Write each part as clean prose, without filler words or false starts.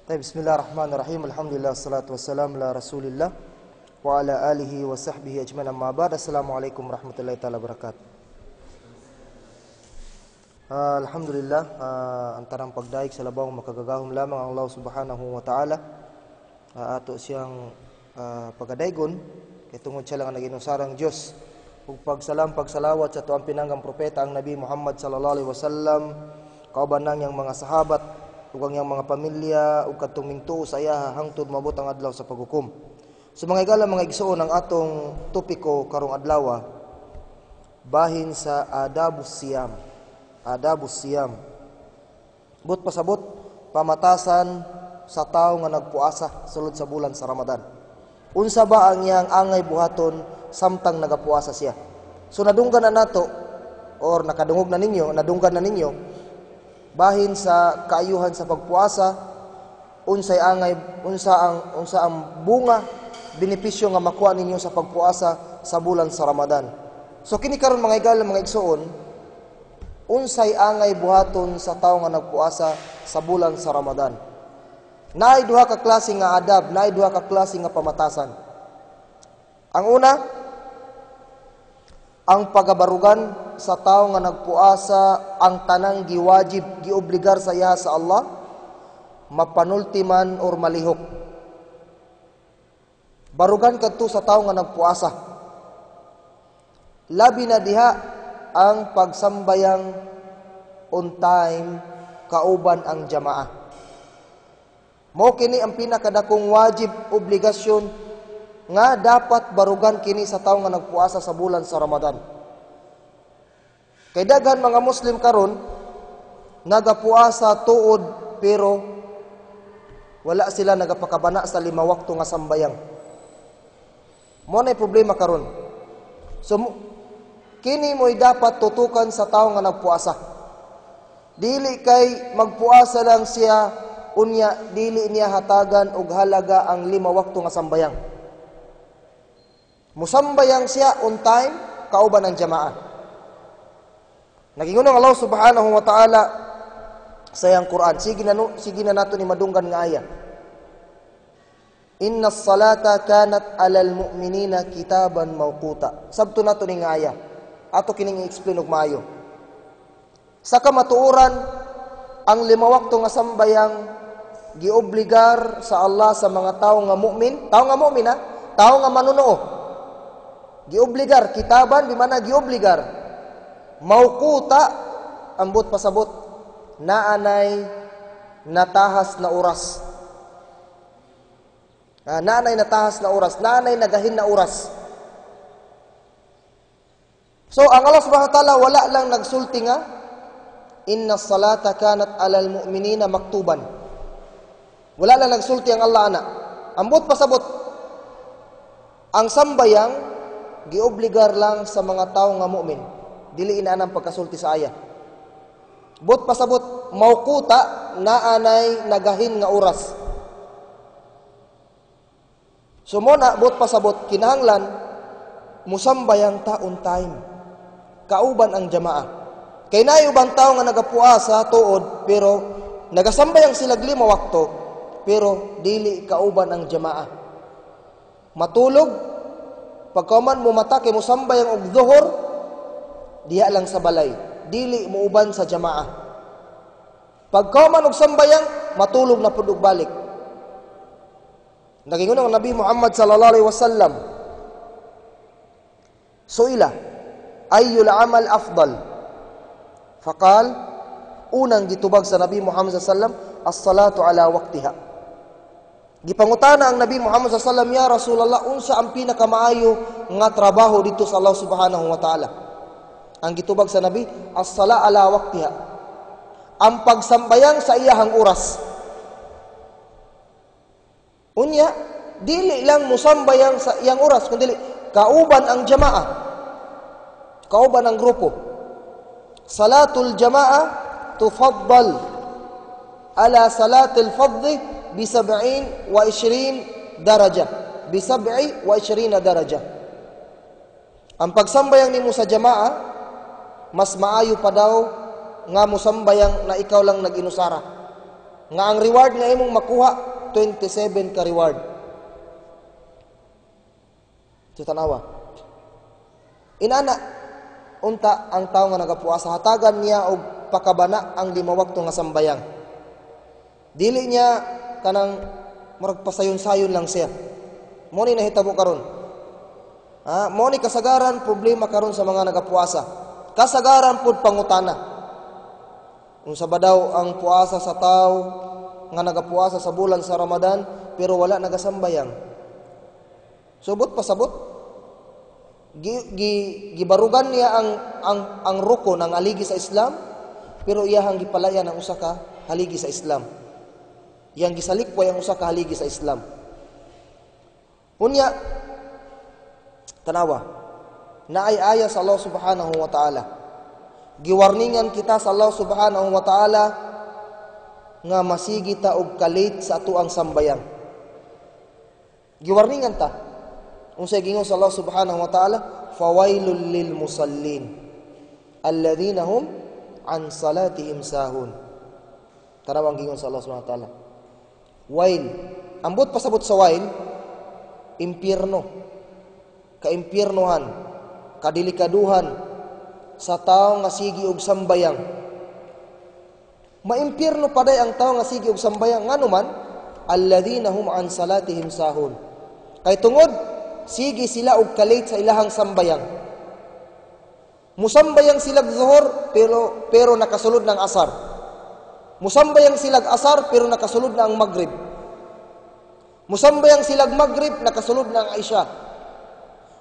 طيب، بسم الله الرحمن الرحيم، الحمد لله، والصلاة والسلام على رسول الله وعلى آله وصحبه أجمعين، أما بعد، السلام عليكم ورحمة الله تعالى وبركاته. Alhamdulillah, ang tanang pagdayeg sa labawng makagagahom lamang ang Allah سبحانه وتعالى. Ato siyang pagadaygon kay tungod siya lang ang nag-inusarang Dios. Ug pagsalam pagsalawat sa atuang pinanggang propeta, ang Nabi Muhammad صلى الله عليه وسلم, kauban nang iyang mga sahabat ug ang iyang mga pamilya ug kadtong mingtuo sa iya hangtod moabot ang adlaw sa paghukom. So mga higala, mga igsoon, ang atong topiko karong adlaw bahin sa آداب الصيام. آداب الصيام. Buot pasabot, pamatasan sa tao nga nagpuasa sulod sa bulan sa Ramadan. Unsa ba ang iyang angay buhaton samtang nagapuasa siya? So nadunggan na nato or nakadungog na ninyo, nadunggan na ninyo bahin sa kaayuhan sa pagpuasa, unsay angay, unsa ang bunga, benepisyo nga makuha ninyo sa pagpuasa sa bulan sa Ramadan. So kini karon, mga higala, mga igsoon, unsay angay buhaton sa tawo nga nagpuasa sa bulan sa Ramadan. Naay duha ka klase nga adab, naay duha ka klase nga pamatasan. Ang una, ang pagabarugan sa tawo nga nagpuasa ang tanang giwajib, giobligar sa iya sa Allah, mapanulti man or malihok. Barugan kadto sa tawo nga nagpuasa. Labi na diha ang pagsambayang on time kauban ang jamaa. Mao kini ang pinakadakong wajib, obligasyon nga dapat barugan kini sa tawo nga nagpuasa sa bulan sa Ramadan. Kay daghan mga Muslim karon nagapuasa tuod pero wala sila nagapakabana sa lima wakto nga sambayang. Mao na problema karon. So kini mo'y dapat tutukan sa tawo nga nagpuasa. Dili kay magpuasa lang siya, unya dili niya hatagan og halaga ang lima wakto nga sambayang. Musambayang siya on time kauban ang jamaa. Nagingon ang Allah سبحانه وتعالى sa iyang Quran. Sige na no, sige na nato ni madunggan nga aya. إن الصلاة كانت على المؤمنين كتابا موقوتا. Sabto nato ni nga aya. Ato kining i-explain og maayo. Sa kamatuoran, ang lima wakto nga sambayang giobligar sa Allah sa mga tao nga mu'min, tao nga mu'min ha, tao nga manunuo. Giobligar, كتابا بمعنى giobligar. موقوتا, ambot pasabot, naanay natahas na oras. Naanay natahas na oras, naanay nagahin na oras. So ang Allah سبحانه وتعالى wala lang nagsulti nga إن الصلاة كانت على المؤمنين مكتوبا. Wala lang nagsulti ang Allah ana. Ambot pasabot, ang sambayang giobligar lang sa mga tao nga mu'min. Dili inaanang pagkasulti sa aya. Buot pasabot, موقوتا, naanay nagahin nga oras. So mao na, buot pasabot, kinahanglan musambayang ta on time. Kauban ang jamaa. Kay naay ubang tao nga nagapuasa tuod pero nagasambayang sila lima wakto pero dili kauban ang jamaa. Matulog, pagkaman mo mata kay musambayang og Zuhur, diha lang sa balay, dili muuban sa jamaa. Pagkaman og sambayang, matulog na pud og balik. Nagingon ang Nabi Muhammad صلى الله عليه وسلم, سئل أي العمل أفضل؟ فقال, unang gitubag sa Nabi Muhammad صلى الله عليه وسلم, الصلاة على وقتها. Gipangutana ang Nabi Muhammad صلى الله عليه وسلم, يا رسول الله, unsa ang pinakamaayo nga trabaho dito sa Allah سبحانه وتعالى? Ang gitubag sa Nabi, الصلاة على وقتها. Ang pagsambayang sa iyahang oras. Unya, dili lang musambayang sa iyang oras, kundi kauban ang jamaa. Kauban ang grupo. صلاة الجماعة تفضل على صلاة الفذ ب27 درجة. ب27 درجة. Ang pagsambayang nimo sa jamaa, mas maayo pa daw nga musambayang na ikaw lang nag-inusara. Nga ang reward nga imong makuha, 27 ka reward. So tanawa. Inana unta ang tawo nga nagapuasa, hatagan niya og pakabana ang 5 wakto nga sambayang. Dili niya kanang murag pasayon-sayon lang siya. Mo ni nahitabo karon. Ha, mo ni kasagaran problema karon sa mga nagapuasa. Kasagaran pud pangutana. Unsa ba daw ang puasa sa tawo nga nagapuasa sa bulan sa Ramadan pero wala nagasambayang? Subot pasabot. Gibarugan niya ang rukon, ang aligi sa Islam, pero iyahang gipalayan ang usa ka haligi sa Islam. Iyang gisalikway ang usa ka haligi sa Islam. Unya tanawa, naay aya sa Allah subhanahu wa ta'ala. Giwarningan kita sa Allah subhanahu wa ta'ala nga masigi ta og kalit sa atuang sambayang. Giwarningan ta. Unsay gingon sa Allah subhanahu wa ta'ala? Fawailul lil musallin alladhina hum an salatihim sahun. Tanawa ang gingon sa Allah subhanahu wa ta'ala. Wail. Ambot pasabot sa wail, impierno. Kaimpiernohan, kadilikaduhan sa tawo nga sige og sambayang. Maimpierno paday ang tawo nga sige og sambayang, ngano man alladhina hum an salatihim sahun. Kay tungod sige sila og kalit sa ilahang sambayang. Musambayang sila zuhur pero nakasulod ng asar. Musambayang sila asar pero nakasulod na ang maghrib. Musambayang sila maghrib, nakasulod na ang isya.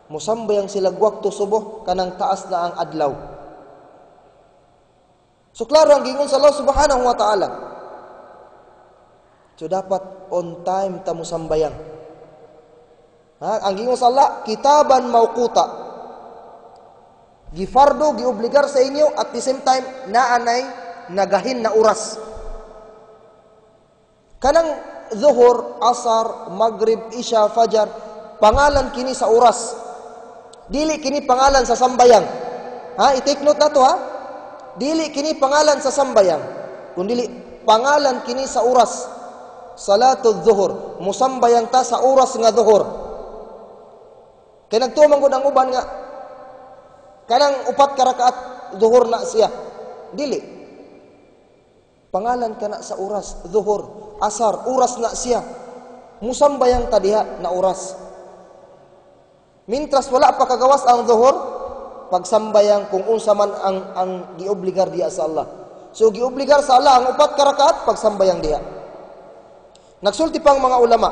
Musambayang sila waktu subuh kanang taas na ang adlaw. So klaro ang gingon sa Allah subhanahu wa ta'ala. So dapat on time ta musambayang. Ha, ang gingon sa Allah, kitaban mauquta. Gifardo, giobligar sa inyo, at the same time naanay nagahin na oras. Kanang zuhur, asar, maghrib, isya, fajar, pangalan kini sa oras. Dili kini pangalan sa sambayang. Ha, i-take note na to ha. Dili kini pangalan sa sambayang, kundi pangalan kini sa oras. Salatul zuhur, musambayang ta sa oras nga zuhur. Kay nagtuo man gud ang uban nga kanang 4 ka rakaat zuhur na siya. Dili. Pangalan kana sa oras, zuhur, asar, oras na siya. Musambayang ta diha na oras. Mintras wala pa kagawas ang zuhur, pagsambayang kung unsa man ang giobligar diha sa Allah. So giobligar sa Allah ang 4 ka rakaat, pagsambayang diha. Nagsulti pang mga ulama,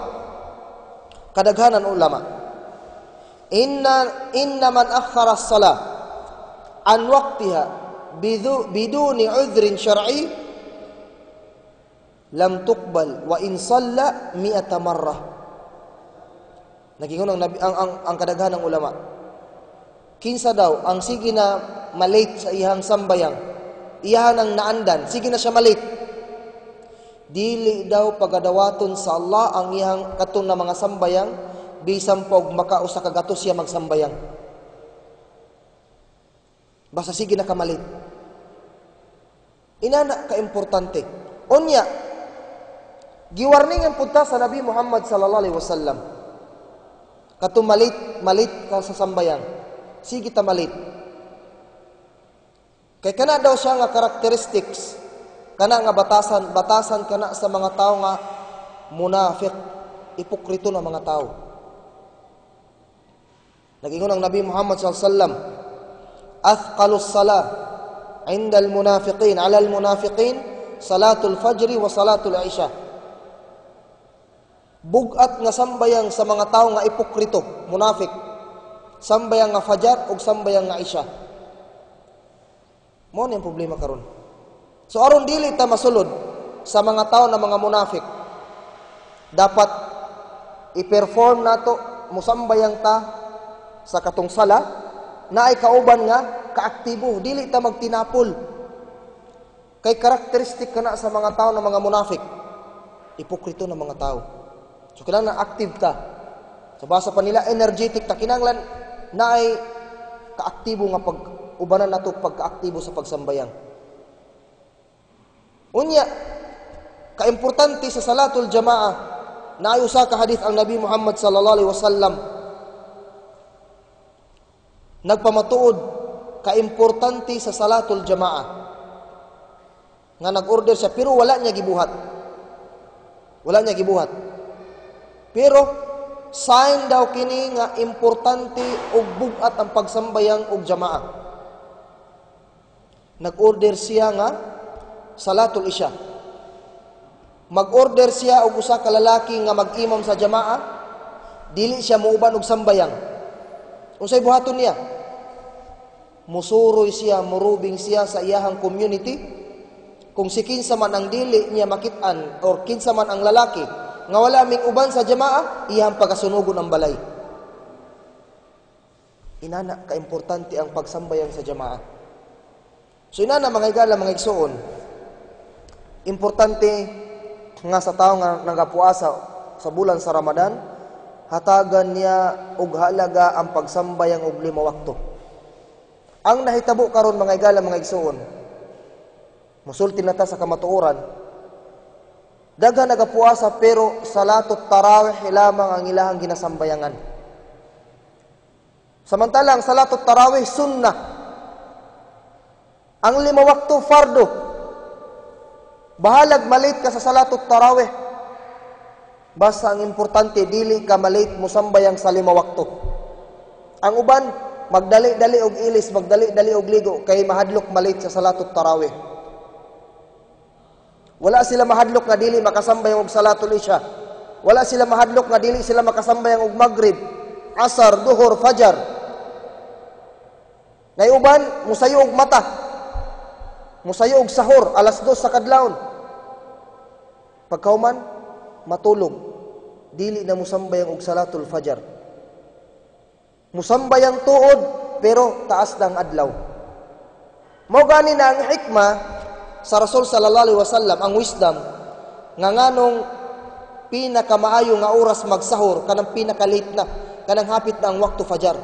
kadaghanan ulama, inna man akhara as-salah an waqtiha biduni udhrin syar'i lam tuqbal wa in salla mi'ata marrah. Nagingon ang nabi, ang kadaghanan ng ulama. Kinsa daw ang sige na malate sa iyang sambayang, iyahan ang naandan, sige na siya malate. Dili daw pagadawaton sa Allah ang iyang katong na mga sambayang, bisan pog makausa ka gatos siya magsambayang. Basta sige na kamalit. Inana kaimportante. Unya, giwarningan pud ta sa Nabi Muhammad sallallahu alaihi wasallam. Katong malit ka sa sambayang. Sige ta malit. Kay kana daw siya nga characteristics, kana nga batasan kana sa mga tao nga munafik, ipokrito na mga tao. Nagingon ang Nabi Muhammad sallallahu alaihi wasallam, athqalus salah inda al-munafiqin, ala al-munafiqin salatul fajri wa salatul isya. Bugat nga sambayang sa mga tao nga ipokrito, munafik, sambayang nga fajar ug sambayang nga isya. Mo ni ang problema karon. So aron dili ta masulod sa mga tao na mga munafik, dapat i-perform nato musambayang ta sa katong sala na ay kauban nga kaaktibo, dili ta magtinapol. Kay karakteristik kana sa mga tao na mga munafik, ipokrito na mga tao. So kailangan active ta. Sa basa pa nila energetic ta, kinahanglan na ay kaaktibo nga pag ubanan nato pagkaaktibo sa pagsambayang. Unya, Kaimportante sa salatul jamaa, naay usa ka hadith ang Nabi Muhammad sallallahu alaihi wasallam nagpamatuod kaimportante sa salatul jamaa, nga nag-order siya pero wala niya gibuhat. Wala niya gibuhat. Pero sign daw kini nga importante og bug-at ang pagsambayang og jamaa. Nag-order siya nga salatul isya. Mag-order siya og usa ka lalaki nga mag-imam sa jamaa, dili siya muuban og sambayang. Unsay buhaton niya? Musuroy siya, murubing siya sa iyahang community. Kung si kinsa man ang dili niya makit-an or kinsa man ang lalaki nga wala ming uban sa jamaa, iyang pagasunugon ang balay. Inana kaimportante ang pagsambayang sa jamaa. So inana, mga higala, mga igsuon, importante nga sa tao nga nagapuasa sa bulan sa Ramadan, hatagan niya og halaga ang pagsambayang og lima wakto. Ang nahitabo karon, mga higala, mga igsuon, musulti na ta sa kamatuoran, daghan nagapuasa pero salatot tarawih lamang ang ilahang ginasambayangan. Samantala ang salatot tarawih sunnah. Ang lima wakto fardo. Bahalag malit ka sa salatot tarawih. Basta ang importante dili ka malit musambayang sa lima wakto. Ang uban magdali-dali og ilis, magdali-dali og ligo kay mahadlok malit sa salatot tarawih. Wala sila mahadlok nga dili makasambayang og salatul isya. Wala sila mahadlok nga dili sila makasambayang og maghrib, asar, duhur, fajar. Nay uban musayo og mata. Musayo og sahur alas 2 sa kadlawon. Pagkauman matulog, dili na musambayang og salatul fajar. Musambayang tuod pero taas na ang adlaw. Mao gani na ang hikmah sa Rasul sallallahu alaihi wasallam, ang wisdom nga nganong pinakamaayo nga oras magsahur kanang pinaka-late na, kanang hapit na ang waktu fajar.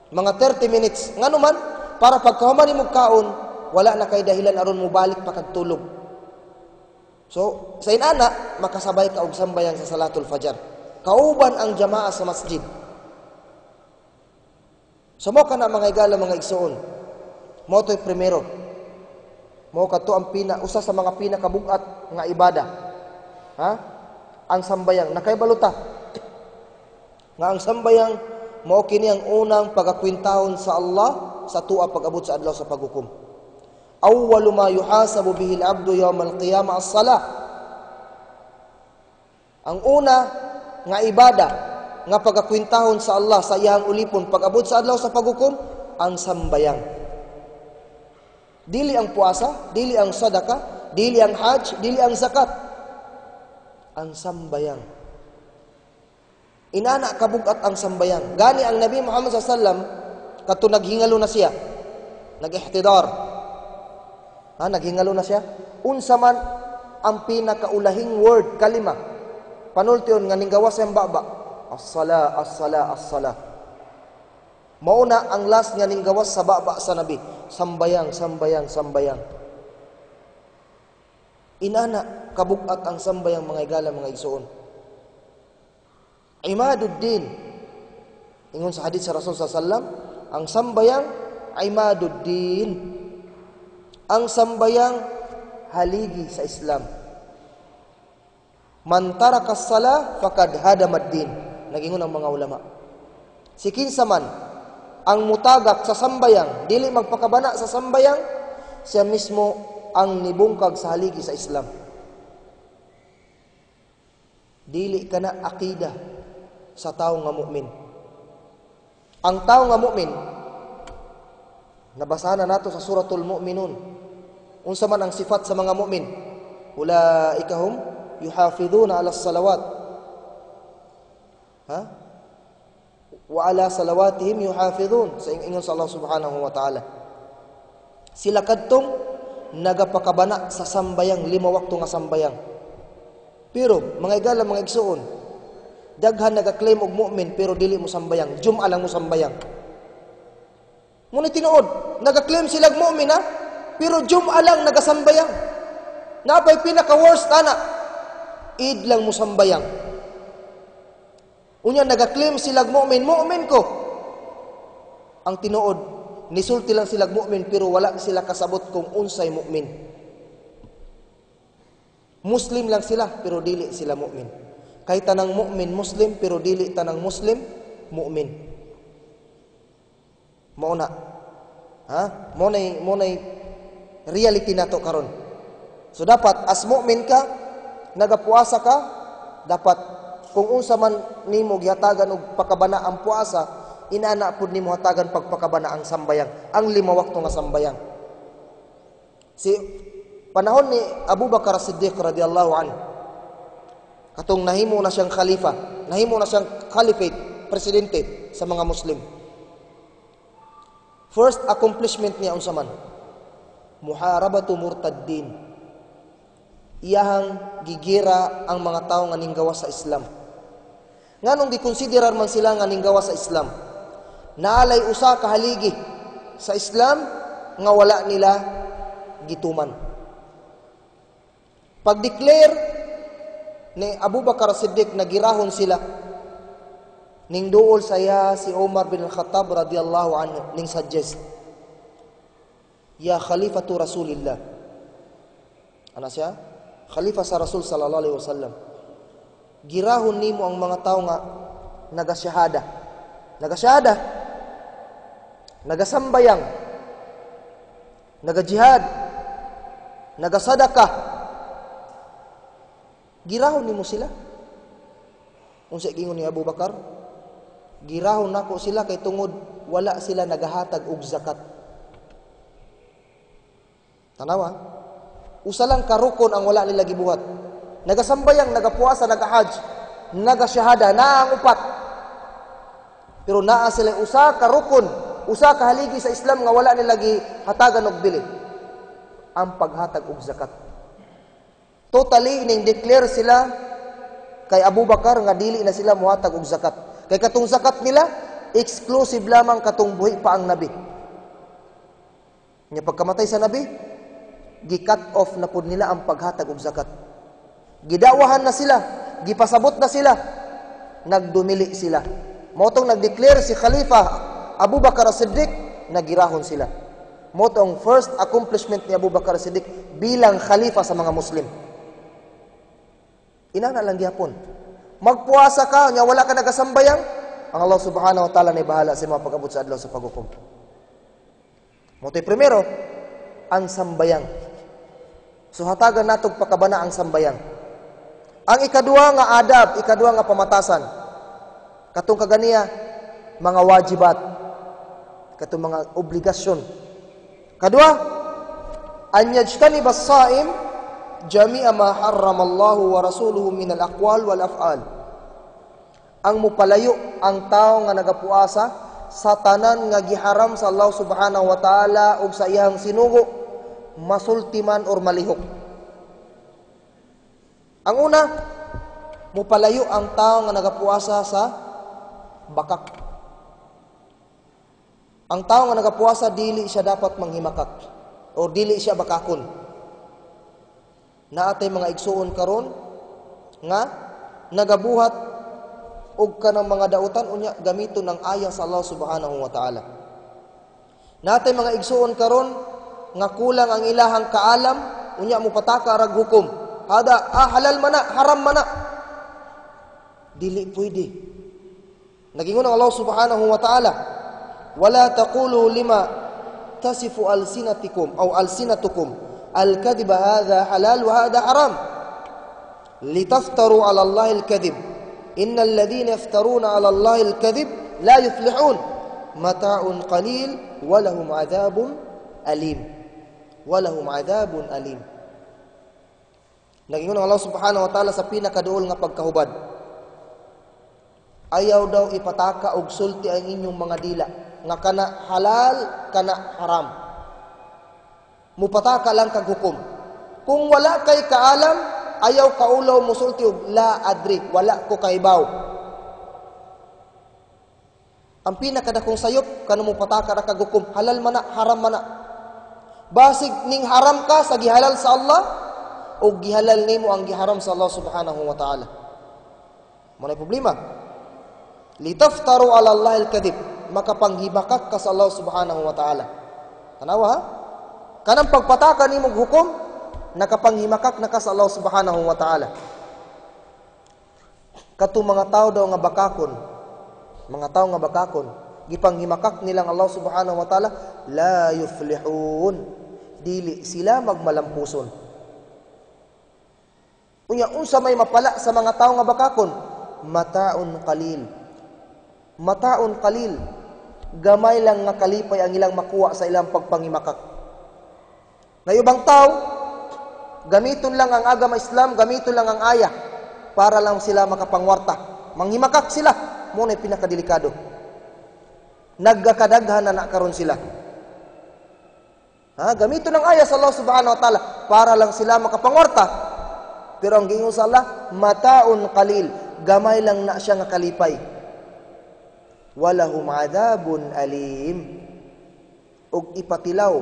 Mga 30 minutes. Ngano man, para pagkahuman nimo kaon, wala na kay dahilan aron mobalik pa kag tulog. So, sa inana, makasabay ka og sambayang sa salatul fajar. Kauban ang jamaa sa masjid. So mo kana, mga higala, mga igsuon. Mo to'y primero. Mo kadto ang pina usa sa mga pinakabugat nga ibada. Ha? Ang sambayang nakaybalo ta nga ang sambayang mao kini ang unang pagakwentahon sa Allah sa tuwa pag-abot sa adlaw sa paghukom. Awwalu ma yuhasabu bihi al-abdu yawm al-qiyamah as-salah. Ang una nga ibada nga pagakwentahon sa Allah sa iyang ulipon pag-abot sa adlaw sa paghukom, ang sambayang. Dili ang puasa, dili ang sadaka, dili ang hajj, dili ang zakat. Ang sambayang. Inana kabugat ang sambayang. Gani ang Nabi Muhammad sallallahu alaihi wasallam kadto naghingalo na siya. Nag-ihtidar. Ha, naghingalo na siya. Unsa man ang pinakaulahing word, kalima, panultion nga ninggawas ang baba? As-sala, as-sala, as-sala. Mauna ang last nga ninggawas sa baba sa Nabi. Sambayang, sambayang, sambayang. Inana kabugat ang sambayang, mga higala, mga igsuon. Imaduddin. Ingon sa hadith sa Rasul sallam, ang sambayang imaduddin. Ang sambayang haligi sa Islam. Man taraka as-sala faqad hadama ad-din. Nagingon ang mga ulama. Si kinsa man ang mutagak sa sambayang, dili magpakabana sa sambayang, siya mismo ang nibungkag sa haligi sa Islam. Dili kana akida sa tawo nga mukmin. Ang tawo nga mukmin, nabasa na nato sa Suratul Mu'minun. Unsa man ang sifat sa mga mukmin? Ulaika hum yuhafizuna ala salawat. Ha? Wa ala salawatihim yuhafizun, sa ingon sa Allah Subhanahu wa Ta'ala. Sila kadtong nagapakabana sa sambayang, lima wakto nga sambayang. Pero mga igala, mga igsuon, daghan nagaklaim og mu'min pero dili mo sambayang, Jum'a lang mo sambayang. Ngunit tinuod, nagaklaim sila og mu'min ha, pero Jum'a lang nagasambayang. Napay pinaka worst ana, Eid lang musambayang. Unya nagaklaim silag mu'min, mu'min ko. Ang tinuod, nisulti lang silag mu'min pero wala sila kasabot kung unsay mu'min. Muslim lang sila pero dili sila mu'min. Kay tanang mu'min Muslim pero dili tanang Muslim mu'min. Mao na. Ha? Mao nay reality nato karon. So dapat as mu'min ka, nagapuasa ka, dapat kung unsa man nimo gihatagan og pakabana ang puasa, inana pud nimo hatagan pagpakabana ang sambayang, ang lima wakto nga sambayang. Si panahon ni Abu Bakar Siddiq radhiyallahu anhu, katong nahimo na siyang khalifa, nahimo na siyang caliphate, presidente sa mga Muslim. First accomplishment niya, unsa man? Muharabatu murtaddin. Iyahang gigira ang mga tao nga ninggawas sa Islam. Nganong gikonsiderar man sila nga ninggawas sa Islam? Naalay usa ka haligi sa Islam nga wala nila gituman. Pag-declare ni Abu Bakar Siddiq na girahon sila, ning duol saya si Umar bin Al-Khattab radhiyallahu anhu, ning suggest, "Ya Khalifatu Rasulillah." Ana siya? Khalifa sa Rasul sallallahu alaihi wasallam. Girahon nimo ang mga tao nga nagasyahada. Nagasyahada. Nagasambayang. Nagajihad. Nagasadaka. Girahon nimo sila. Unsa gingon ni Abu Bakar? "Girahon nako sila kay tungod wala sila nagahatag og zakat." Tanawa. Usa lang karukon ang wala nila gibuhat. Nagasambayang, nagapuasa, nagahajj, nagasyahada, naa ang upat. Pero naa sila usa ka rukon, usa ka haligi sa Islam nga wala nila gihatagan og bili. Ang paghatag og zakat. Totally ning declare sila kay Abu Bakar nga dili na sila muhatag og zakat. Kay katong zakat nila exclusive lamang katong buhi pa ang Nabi. Nya pagkamatay sa Nabi, gi-cut off na pud nila ang paghatag og zakat. Gidawahan na sila, gipasabot na sila, nagdumili sila. Mao tong nag-declare si Khalifa Abu Bakar Siddiq, nagirahon sila. Mao tong first accomplishment ni Abu Bakar Siddiq bilang khalifa sa mga Muslim. Inana lang gihapon. Magpuasa ka, nya wala ka nagasambayang, ang Allah subhanahu wa ta'ala na bahala sa mga pag-abot sa adlaw sa paghukom. Mao primero, ang sambayang. So hatagan natog pakabana ang sambayang. Ang ikaduha nga adab, ikaduha nga pamatasan, katong kaganiya, mga wajibat, katong mga obligasyon. Kadua, an yajtaniba as-saim jami'a ma harrama Allah wa rasuluhu min al-aqwal wal af'al. Ang mupalayo ang tao nga nagapuasa sa tanan nga giharam sa Allah subhanahu wa ta'ala ug sa iyang sinugo, masulti man or malihok. Ang una, mupalayo ang tao nga nagapuasa sa bakak. Ang tao nga nagapuasa, dili siya dapat manghimakak o dili siya bakakon. Naatay mga igsuon karon nga nagabuhat og kanang mga dautan, unya gamiton ang aya sa Allah subhanahu wa ta'ala. Naatay mga igsuon karon nga kulang ang ilahang kaalam, unya mopataka rag hukom. Hada halal mana, haram mana. Dili pwede. Nagingon ang Allah subhanahu wa ta'ala, "Wala taqulu lima tasifu alsinatikum aw alsinatukum al-kadhiba hadha halal wa hadha haram litaftaru ala Allah al-kadhib innal ladhina yaftaruna ala Allah al-kadhib la yuflihun mata'un qalil wa lahum 'adzabun alim wa lahum 'adzabun alim." Nagingon ang Allah subhanahu wa ta'ala sa pinakaduol nga pagkahubad, ayaw daw ipataka og sulti ang inyong mga dila nga kana halal, kana haram. Mupataka lang kag hukom. Kung wala kay kaalam, ayaw kaulaw musulti og la adri, wala ko kahibaw. Ang pinakadakong sayop kanu mupataka ra kag hukom, halal mana, haram mana. Basig ning haram ka sa gihalal sa Allah ug gihalal nimo ang giharam sa Allah subhanahu wa ta'ala. Mo na problema. Litaftaru ala Allah al-kadhib, makapanghibakak ka sa Allah subhanahu wa ta'ala. Tanawa ha? Kanang pagpataka nimo og hukom, nakapanghimakak na ka sa Allah subhanahu wa ta'ala. Kato mga tao daw nga bakakon, mga tao nga bakakon, gipanghimakak nilang Allah subhanahu wa ta'ala, la yuflihun, dili sila magmalampuson. Unya unsa may mapala sa mga tao nga bakakon? Mataun qalil. Mataun qalil. Gamay lang nga kalipay ang ilang makuha sa ilang pagpangimakak. Na ubang tao, gamiton lang ang agama Islam, gamiton lang ang ayah para lang sila makapangwarta. Manghimakak sila, mo na pinakadelikado. Nagkakadaghan na karon sila. Ha, gamiton ang ayah sa Allah subhanahu wa ta'ala para lang sila makapangwarta. Pero ang giingon sa Allah, mataun qalil, gamay lang na siya nga kalipay. Walahum adabun alim. Ug ipatilaw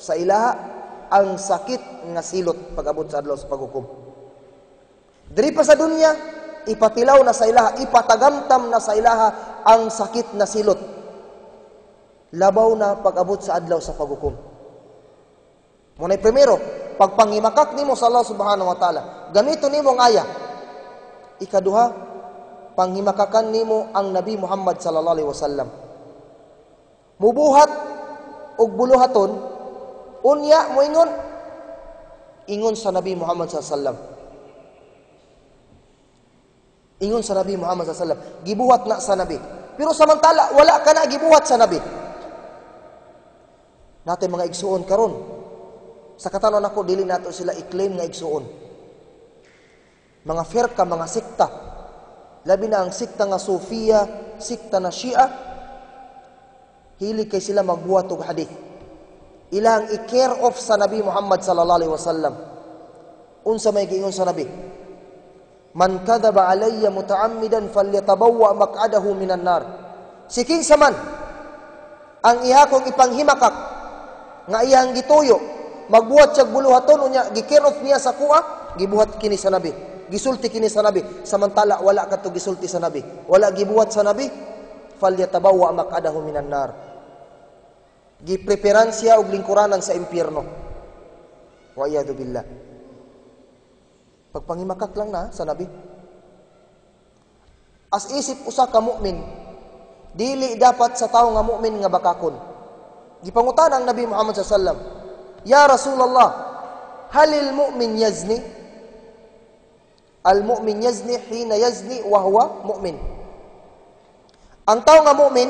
sa ilaha ang sakit nga silot pag-abot sa adlaw sa paghukom. Diri pa sa dunya, ipatilaw na sa ilaha, ipatagamtam na sa ilaha ang sakit na silot. Labaw na pag-abot sa adlaw sa paghukom. Muna'y primero, pagpangimakak nimo sa Allah subhanahu wa ta'ala, gamito nimo ang aya. Ikaduha, panghimakakan nimo ang Nabi Muhammad sallallahu alaihi wasallam. Mubuhat og buluhaton, unya moingon ingon sa Nabi Muhammad sallallahu alaihi wasallam. Ingon sa Nabi Muhammad sallallahu alaihi wasallam, gibuhat na sa Nabi. Pero samantala wala ka na gibuhat sa Nabi. Natay mga igsuon karon. Sa katanon ako, dili nato sila i-claim nga igsuon. Mga firka, mga sikta. Labi na ang sikta nga Sufia, sikta na Shia, hili kay sila magbuhat og hadith. Ilang i-care off sa Nabi Muhammad sallallahu alaihi wasallam. Unsa may giingon sa Nabi? Man kadaba alayya mutaammidan falyatabawwa maq'adahu minan nar. Si kinsa man ang iya kong ipanghimakak nga iyang gituyo, magbuhat siya buluhaton, unya gi-care off niya sa kuha, gibuhat kini sa Nabi, gisulti kini sa Nabi, samantala wala kadto gisulti sa Nabi, wala gibuhat sa Nabi, falyatabawwa maq'adahu minan nar. Gipreparan siya og lingkuranan sa impyerno. Wa iyadu billah. Pagpangimakak lang na sa Nabi. As isip usa ka mukmin, dili dapat sa tawo nga mukmin nga bakakon. Gipangutan ang Nabi Muhammad sallallahu alaihi wasallam, "Ya Rasulullah, halil mu'min yazni?" Al mu'min yazni hina yazni wa huwa mu'min. Ang tawo nga mu'min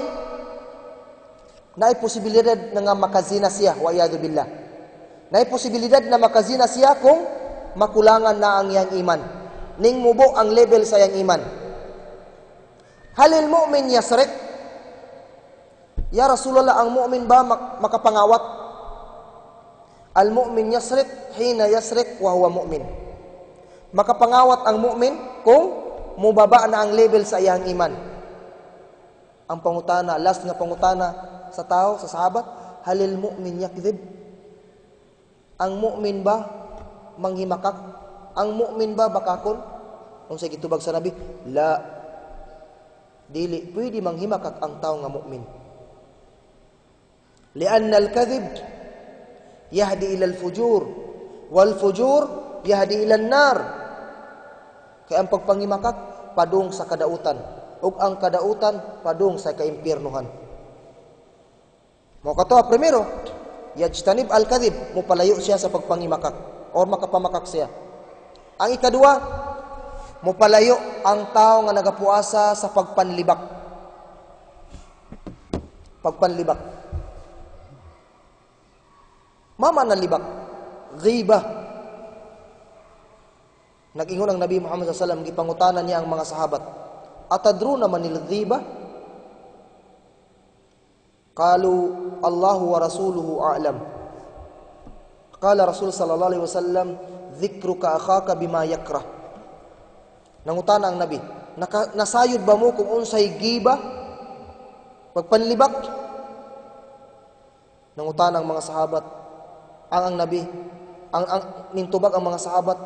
naay posibilidad na nga makazina siya, wa iyadu billah. Naay posibilidad na makazina siya kung makulangan na ang iyang iman. Ning mubo ang level sa iyang iman. Halil mu'min yasrik? Ya Rasulullah, ang mu'min ba makapangawat? Al mu'min yasrik hina yasrik wa huwa mu'min. Makapangawat ang mu'min kung mubaba na ang level sa iyang iman. Ang pangutana, last nga pangutana sa tao, sa sahabat, halil mu'min yakdhib? Ang mu'min ba manghimakak? Ang mu'min ba bakakon? Unsa gitubag sa Nabi? La. Dili pwede manghimakak ang tao nga mu'min. Lianna al-kadhib yahdi ila al-fujur wal fujur yahdi ila an-nar. Kay ang pagpangimakak padung sa kadautan ug ang kadautan padung sa kaimpiernohan. Mao kato primero, yajtanib al-kadhib, mopalayo siya sa pagpangimakak or makapamakak siya. Ang ikaduha, mopalayo ang tao nga nagapuasa sa pagpanlibak. Pagpanlibak. Mama na libak. Ghiba. Nag-ingon ang Nabi Muhammad sallallahu alaihi wasallam, gipangutanan niya ang mga sahabat. Atadruna manil ghiba? Qalu Allahu wa rasuluhu a'lam. Qala Rasul sallallahu alaihi wasallam, dhikruka akhaka bima yakrah. Nangutana ang Nabi, nasayod ba mo kung unsay giba? Pagpanlibak? Nangutana ang mga sahabat, ang Nabi, Ang nintubag ang mga sahabat,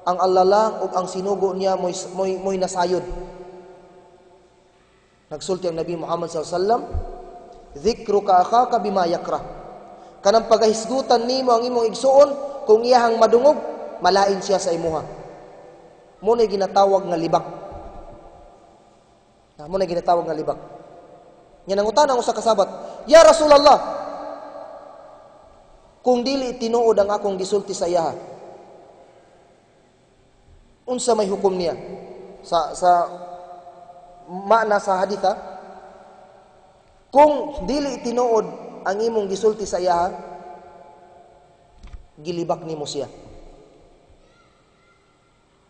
ang Allah lang ug ang sinugo niya mo'y nasayod. Nagsulti ang Nabi Muhammad sallallahu alaihi wasallam, "Dhikruka akhaka bima yakrah." Kanang pagahisgutan nimo ang imong igsuon, kung iyahang madungog, malain siya sa imuha. Mo na ginatawag nga libak. Mo na ginatawag nga libak. Nya nangutana ang usa ka sahabat, "Ya Rasulullah, kung dili tinuod ang akong gisulti sa iyaha, unsa may hukom niya?" Sa maana sa haditha, kung dili tinuod ang imong gisulti sa iyaha, gilibak nimo siya.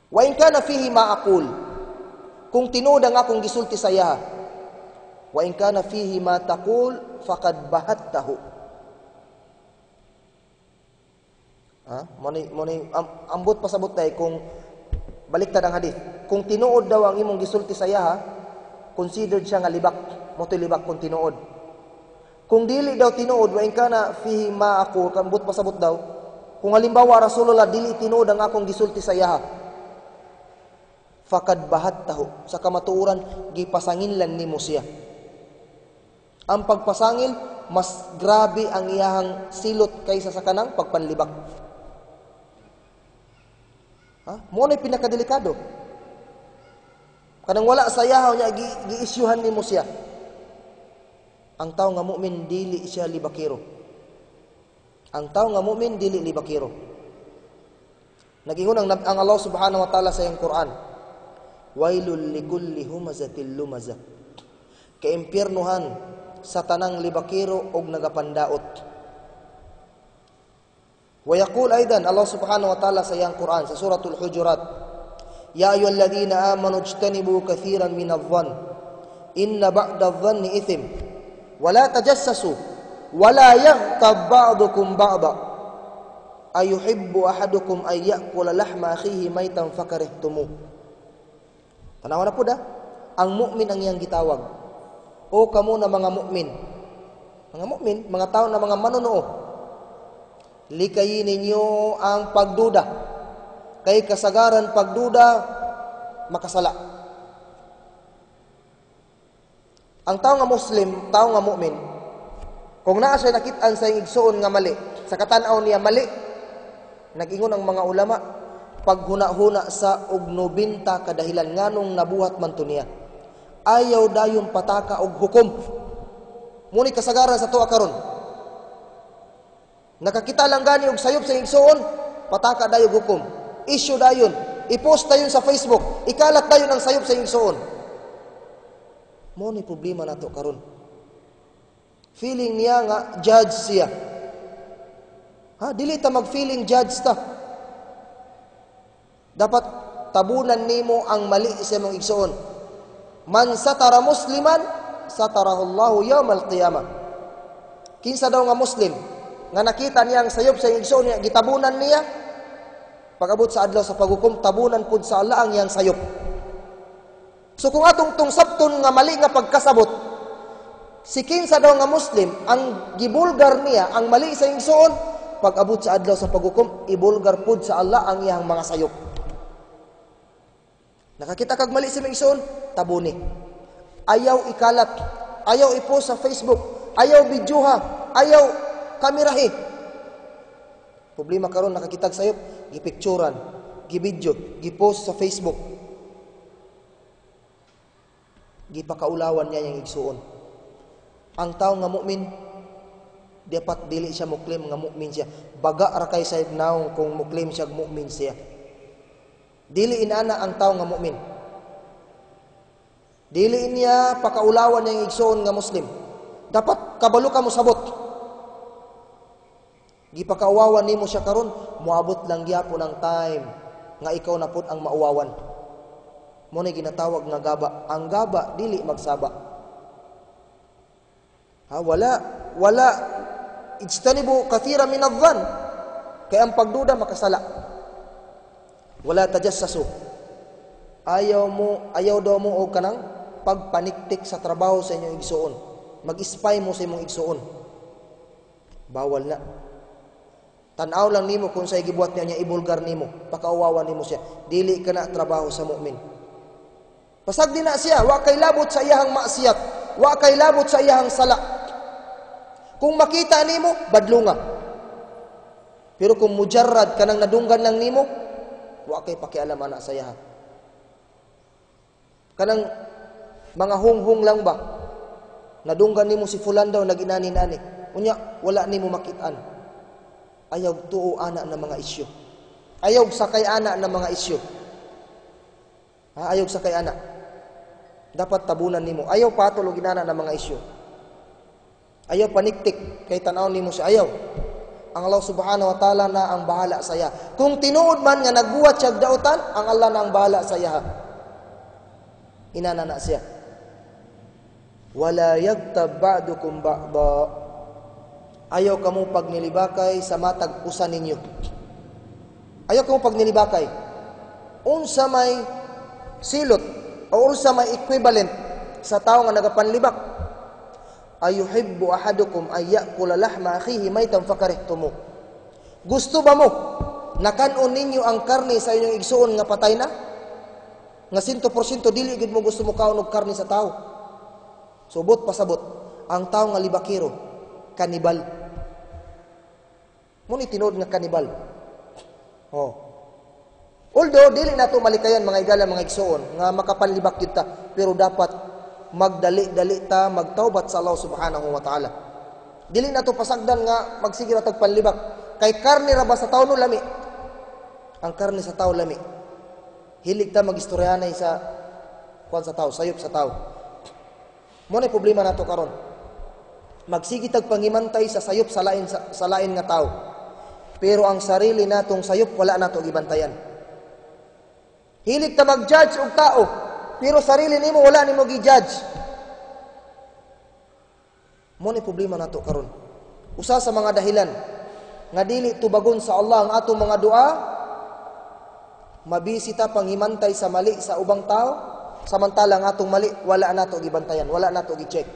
Wa in kana fihi ma aqul, kung tinuod ang akong gisulti sa iyaha, wa in kana fihi ma taqul faqad bahattahu. Ha? Mo ni ambot pasabot tay kung baliktad ang hadith. Kung tinuod daw ang imong gisulti sa iyaha, considered siya nga libak. Mo to'y libak kung tinuod. Kung dili daw tinuod, wa in kana fihi ma aqul, ambot pasabot daw, kung halimbawa Rasulullah dili tinuod ang akong gisulti sa iyaha, faqad bahattahu, sa kamatuoran gipasanginlan nimo siya. Ang pagpasangil mas grabe ang iyahang silot kaysa sa kanang pagpanlibak. Ha? Mo na pinakadelikado. Kanang wala sa iyaha niya giisyuhan nimo siya. Ang tao nga mu'min dili siya libakero. Ang tao nga mu'min dili libakero. Nag-ingon ang Allah subhanahu wa ta'ala sa iyang Quran, "Wailul likulli humazatil lumaza." Kaimpiernuhan sa tanang libakero og nagapandaot. Wa yaqul aidan Allah subhanahu wa ta'ala sa iyang Quran sa suratul Hujurat, "Ya ayyuhalladhina amanu ijtanibu kathiran minadh-dhann inna ba'da adh-dhanni ithm wa la tajassasu wa la yaghtab ba'dukum ba'da ayuhibbu ahadukum ay ya'kula lahma akhihi maytan fakarihtumuh." Tanawa na po da, ang mukmin ang iyang gitawag. O kamo na mga mukmin. Mga mukmin, mga tao na mga manunuo. Likayin ninyo ang pagduda. Kay kasagaran pagduda, makasala. Ang tao nga Muslim, tao nga mukmin, kung naa siya nakit-an sa iyang igsuon nga mali, sa katan-aw niya mali, nag-ingon ang mga ulama, paghuna-huna sa og 90 kadahilan nganong nabuhat man to niya. Ayaw dayon pataka og hukom. Muni kasagaran sa tuwa karon. Nakakita lang gani og sayop sa igsuon, pataka dayon hukom. Issue dayon, i-post dayon sa Facebook, ikalat dayon ang sayop sa igsuon. Mo ni problema nato karon. Feeling niya nga judge siya. Ha, dili ta mag-feeling judge ta. Dapat tabunan nimo ang mali sa imong igsuon. Man satara musliman, satarahullahu yawmal qiyamah. Kinsa daw nga Muslim nga nakita niya ang sayop sa igsuon niya, gitabunan niya, pag-abot sa adlaw sa paghukom, tabunan pud sa Allah ang iyang sayop. So kung atong tungsabton nga mali nga pagkasabot, si kinsa daw nga Muslim ang gibulgar niya ang mali sa igsuon, pag-abot sa adlaw sa paghukom, ibulgar pud sa Allah ang iyang mga sayop. Nakakita kag mali sa imong igsuon, tabuni. Ayaw ikalat, ayaw i-post sa Facebook, ayaw videoha, ayaw kamerahe. Problema karon nakakitag sayop, gipicturan, gibidyo, gipost sa Facebook. Gipakaulawan niya yang igsuon. Ang tao nga mukmin, dapat dili siya muklim nga mukmin siya. Baga ra kay sa naong kung muklim siya mukmin siya. Dili inana ang tao nga mukmin. Dili niya pakaulawan niyang igsuon nga Muslim. Dapat kabalo ka mosabot. Gipakauwawan nimo siya karon, moabot lang gyapon ang time nga ikaw na pud ang mauwawan. Mo ni ginatawag nga gaba. Ang gaba dili magsaba. Ha, wala ijtanibu kathira min adh-dhann. Kay ang pagduda makasala. Wala tajassasu. Ayaw daw mo og kanang pagpaniktik sa trabaho sa inyong igsuon. Mag-spy mo sa imong igsuon. Bawal na. Tan-aw lang nimo kung sa gibuhat niya niya, ibulgar nimo, pakauwawan nimo siya. Dili ka na trabaho sa mu'min. Pasagdi na siya, wa kay labot sa iyahang maksiat, wa kay labot sa iyahang sala. Kung makita nimo, badlunga. Pero kung mujarrad kanang nadunggan lang nimo, wa kay pakialam ana sa iyaha. Kanang mga hunghong lang ba? Nadunggan nimo si fulan daw nag-inani-nani. Unya wala nimo makitaan. Ayaw tuo ana na mga isyu. Ayaw sakay ana na mga isyu. Ha, ayaw sakay ana. Dapat tabunan nimo. Ayaw patol og inana na mga isyu. Ayaw paniktik kay tan-aw nimo siya. Ayaw. Ang Allah subhanahu wa ta'ala na ang bahala sa iya. Kung tinuod man nga nagbuhat siya dautan, ang Allah na ang bahala sa iya. Inana na siya. Wala yagtab ba'dukum ba'da. Ayaw kamo pagnilibakay sa matag usa ninyo. Ayaw kamo pagnilibakay. Unsa may silot o unsa may equivalent sa tawo nga nagapanlibak? Ayuhibbu ahadukum ay ya'kula lahma akhihi maytan fakarihtumu. Gusto ba mo nakan-on ninyo ang karne sa inyong igsuon nga patay na? Nga 100% dili gid mo gusto mo kaon og karne sa tawo. Subot pasabot ang tawo nga libakero, kanibal. Mo ni tinuod nga kanibal. Oh. Although dili nato malikayan, mga igala, mga igsuon, nga makapanlibak gyud ta, pero dapat magdali-dali ta magtaubat sa Allah subhanahu wa ta'ala. Dili nato pasagdan nga magsige ra tag panlibak kay karne ra ba sa tawo no lami. Ang karne sa tawo lami. Hilig ta magistoryanay sa kuan sa tawo, sayop sa tawo. Mo na problema nato karon. Magsige tag pangimantay sa sayop sa lain nga tawo. Pero ang sarili natong sayop wala nato gibantayan. Hilig ta mag-judge og tao, pero sarili nimo wala nimo gi-judge. Mo ni problema nato karon. Usa sa mga dahilan nga dili tubagon sa Allah ang atong mga dua, mabisi ta pangimantay sa mali sa ubang tao, samantala ang atong mali wala nato gibantayan, wala nato gi-check.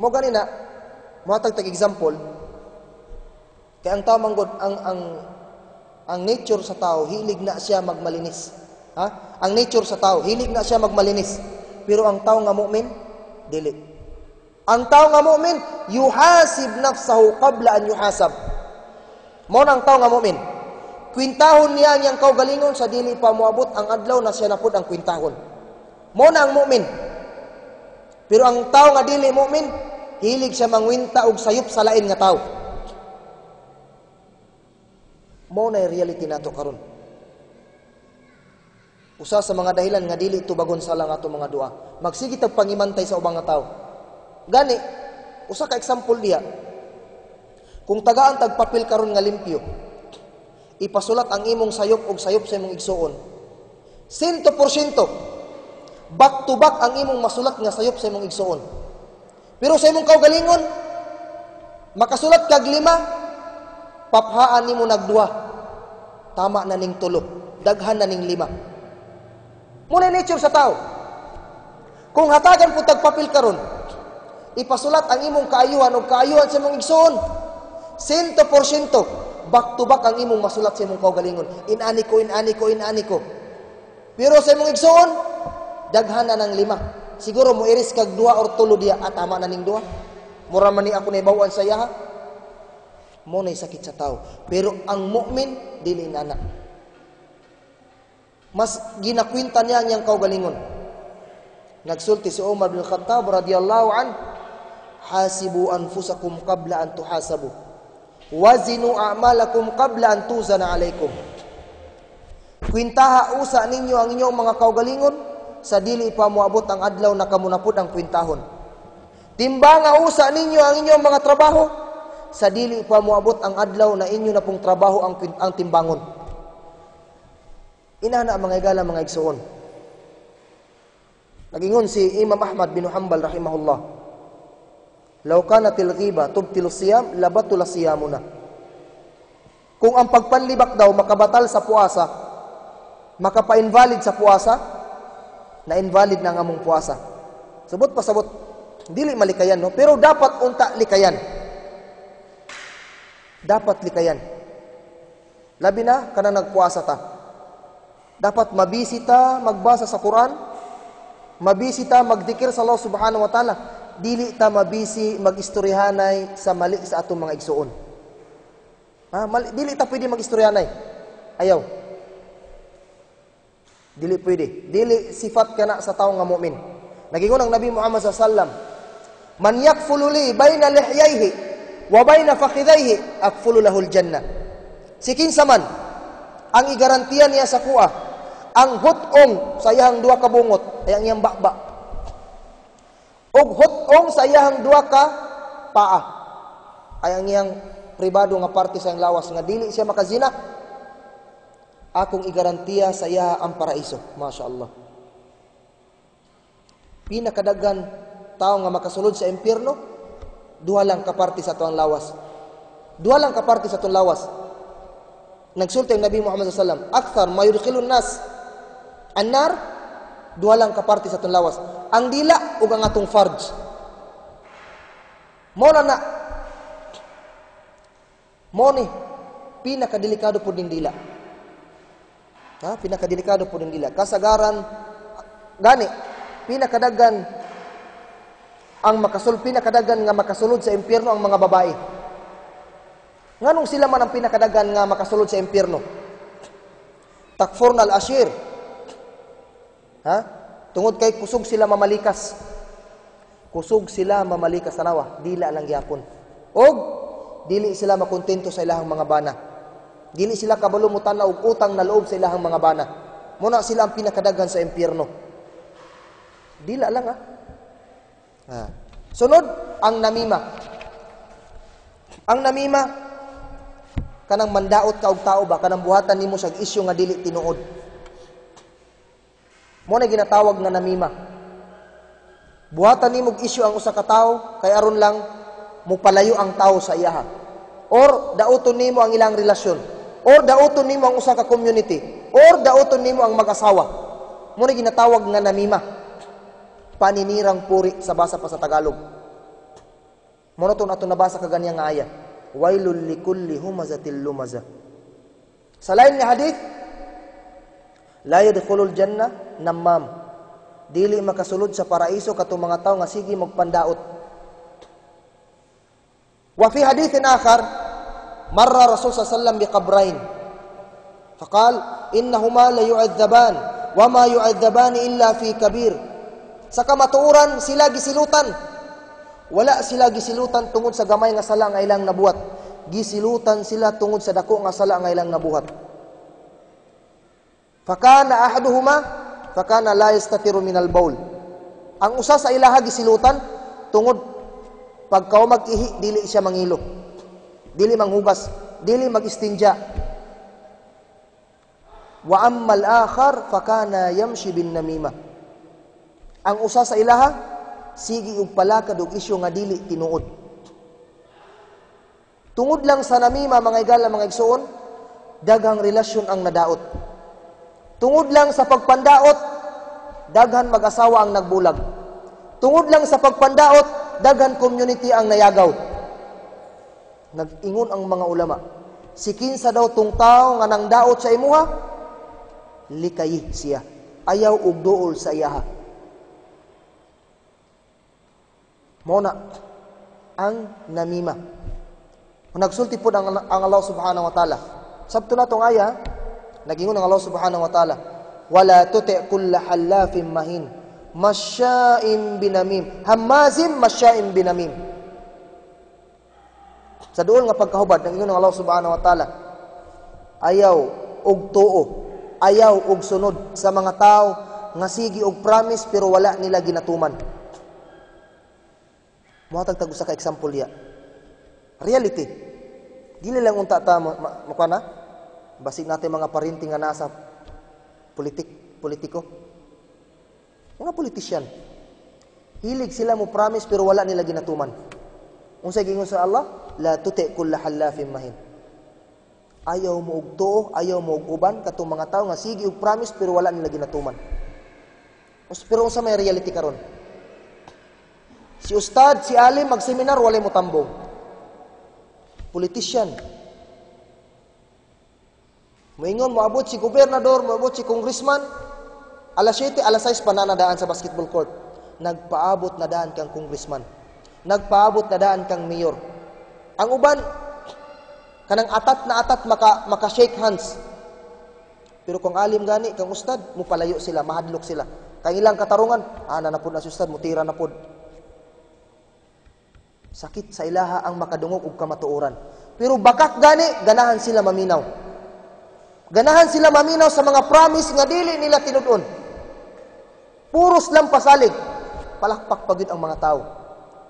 Mo gani na mohatag tag example kay ang tao manggod ang nature sa tao hilig na siya magmalinis. Ha? Ang nature sa tao hilig na siya magmalinis. Pero ang tao nga mu'min dili. Ang tao nga mu'min yuhasib nafsahu qabla an yuhasab. Mao na ang tao nga mu'min. Kwintahon niya ang iyang kaugalingon sa dili pa moabot ang adlaw na siya napud ang kwintahon. Mao na ang mu'min. Pero ang tao nga dili mu'min, hilig siya mangwinta og sayop sa lain nga tao. Mao na reality nato karon. Usa sa mga dahilan nga dili tubagon sa lang ato mga dua. Magsige tag pangimantay sa ubang nga tao. Gani, usa ka example diha. Kung tagaan tag papel karon nga limpyo, ipasulat ang imong sayop og sayop sa imong igsuon. 100% back to back ang imong masulat nga sayop sa imong igsuon. Pero sa imong kaugalingon, makasulat kag 5, paphaan nimo nagduha. Tama na ning 3, daghan na ning 5. Muna nature sa tao. Kung hatagan po tag papel karon, ipasulat ang imong kaayuhan og kaayuhan sa imong igsuon. 100% back to back ang imong masulat sa imong kaugalingon. Inani ko, inani ko, inani ko. Pero sa imong igsuon, daghan na ng 5. Siguro mo iris kag 2 or 3 diya, at tama na ning 2. Mura man ni ako naibawan sa iyaha. Mo na'y sakit sa tao. Pero ang mu'min, dili nana. Mas ginakwinta niya ang iyang kaugalingon. Nagsulti si Umar bin Khattab radhiyallahu an, hasibu anfusakum qabla an tuhasabu. Wazinu a'malakum qabla an tuzana alaikum. Kwintaha usa ninyo ang inyong mga kaugalingon sa dili pa moabot ang adlaw na kamunapod ang kwintahon. Timbanga usa ninyo ang inyong mga trabaho sa dili pa moabot ang adlaw na inyo na pong trabaho ang timbangon. Inana mga igala, mga igsuon. Nagingon si Imam Ahmad bin Hanbal rahimahullah, law kanatil ghiba tubtilu siyam labatula siyamuna. Kung ang pagpanlibak daw makabatal sa puasa, makapa-invalid sa puasa, na invalid na ang among puasa. Sabot pasabot, dili malikayan, no? Pero dapat unta likayan. Dapat likayan. Labi na kanang nagpuasa ta. Dapat mabisi ta magbasa sa Quran, mabisi ta magdikir sa Allah subhanahu wa ta'ala. Dili ta mabisi magistoryahanay sa mali sa atong mga igsuon. Ha, mali, dili ta pwede magistoryahanay. Ayaw. Dili pwede. Dili sifat kana sa tawo nga mu'min. Nagingon ang Nabi Muhammad sallallahu alaihi wasallam, "Man yakfulu li baina lihyayhi wa baina fakhidayhi akfulu lahul jannah." Si kinsa man ang igarantiya niya sa kuha ang hut-ong sa iyang duha ka bungot, ay ang iyang baba, ug hut-ong sa iyang duha ka paa, ay ang iyang pribado nga parte sa iyang lawas nga dili siya makazina, akong igarantiya sa iya ang paraiso. Masya Allah. Pinakadagan tao nga makasulod sa impyerno, duha lang kaparte sa tuang lawas. Duha lang kaparte sa tuang lawas. Nagsulti ang Nabi Muhammad sallallahu alaihi wasallam, "Akthar ma yudkhilun nas annar," duha lang kaparte sa tuang lawas. Ang dila ug ang atong farj. Mo na na. Mo ni pinakadelikado pud ning dila. Ha, pinakadelikado pud ning dila. Kasagaran gani pinakadagan ang makasul pinakadagan nga makasulod sa impyerno ang mga babae. Nganong sila man ang pinakadagan nga makasulod sa impyerno? Takfurnal ashir. Ha? Tungod kay kusog sila mamalikas. Kusog sila mamalikas, tanawa, dila lang gyapon. Og dili sila makontento sa ilahang mga bana. Dili sila kabalo mo-tan-aw og utang na loob sa ilahang mga bana. Muna sila ang pinakadagan sa impyerno. Dila lang ah. Ha. Sunod, ang namima. Ang namima, kanang mandaot ka og tao ba, kanang buhatan nimo sa isyu nga dili tinuod. Mo na ginatawag nga namima. Buhatan nimo og isyu ang usa ka tawo kay aron lang mopalayo ang tao sa iyaha. Or dauton nimo ang ilang relasyon. Or dauton nimo ang usa ka community. Or dauton nimo ang mag-asawa. Mo na ginatawag nga namima. Paninirang puri sa basa pa sa Tagalog. Mo na ato nabasa kaganyan nga aya. Wailul likulli humazatil lumaza. Sa lain nga hadith, la yadkhulul jannah nammam. Dili makasulod sa paraiso katong mga tawo nga sige magpandaot. Wa fi hadithin akhar, marra Rasul sallallahu alaihi wasallam biqabrain. Faqal innahuma la yu'adzaban wa ma yu'adzaban illa fi kabir. Sa kamatuoran sila gisilutan. Wala sila gisilutan tungod sa gamay nga sala nga ilang nabuhat. Gisilutan sila tungod sa dako nga sala nga ilang nabuhat. Fakana ahaduhuma fakana la yastatiru minal baul. Ang usa sa ilaha gisilutan tungod pagkaw mag-ihi dili siya mangilo. Dili manghugas, dili mag-istinja. Wa ammal akhar fakana yamshi bin namima. Ang usa sa ilaha sige og palakad og isyu nga dili tinuod. Tungod lang sa namima, mga igala, mga igsuon, daghang relasyon ang nadaot. Tungod lang sa pagpandaot, daghan mag-asawa ang nagbulag. Tungod lang sa pagpandaot, daghan community ang nayagaw. Nag-ingon ang mga ulama, si kinsa daw tong tao nga nang daot sa imuha, likayi siya. Ayaw og duol sa iyaha. Mao na ang namima. Nagsulti po ang Allah subhanahu wa ta'ala. Sabto na itong aya, nagingon ang Allah subhanahu wa ta'ala, wala tuti' kulla halafin mahin, masya'im binamim, hammazim masya'im binamim. Sa duol nga pagkahubad, nagingon ang Allah subhanahu wa ta'ala, ayaw og tuo, ayaw og sunod sa mga tao nga sige og promise pero wala nila ginatuman. Muhatag tag usa ka example ya. Reality. Dili lang unta ta makuha na. Basig natin mga parinti nga nasa politiko. Mga politician. Hilig sila mo promise pero wala nila ginatuman. Unsay giingon sa Allah? La tuti kulla halafin mahin. Ayaw mo og tuo, ayaw mo og uban katong mga tawo nga sige og promise pero wala nila ginatuman. Pero unsa may reality karon? Si ustad, si alim magseminar walay mo tambong. Politician. Moingon, moabot si gobernador, moabot si congressman, alas 7, alas 6 pa na nadaan sa basketball court. Nagpaabot na daan kang congressman. Nagpaabot na daan kang mayor. Ang uban, kanang atat na atat maka shake hands. Pero kung alim gani kang ustad, mupalayo sila, mahadlok sila. Kay ilang katarungan, ana na pud na si ustad, mutira na pud. Sakit sa ilaha ang makadungog og kamatuoran. Pero bakak gani, ganahan sila maminaw. Ganahan sila maminaw sa mga promise nga dili nila tinud-on. Puros lang pasalig. Palakpak pagid ang mga tao.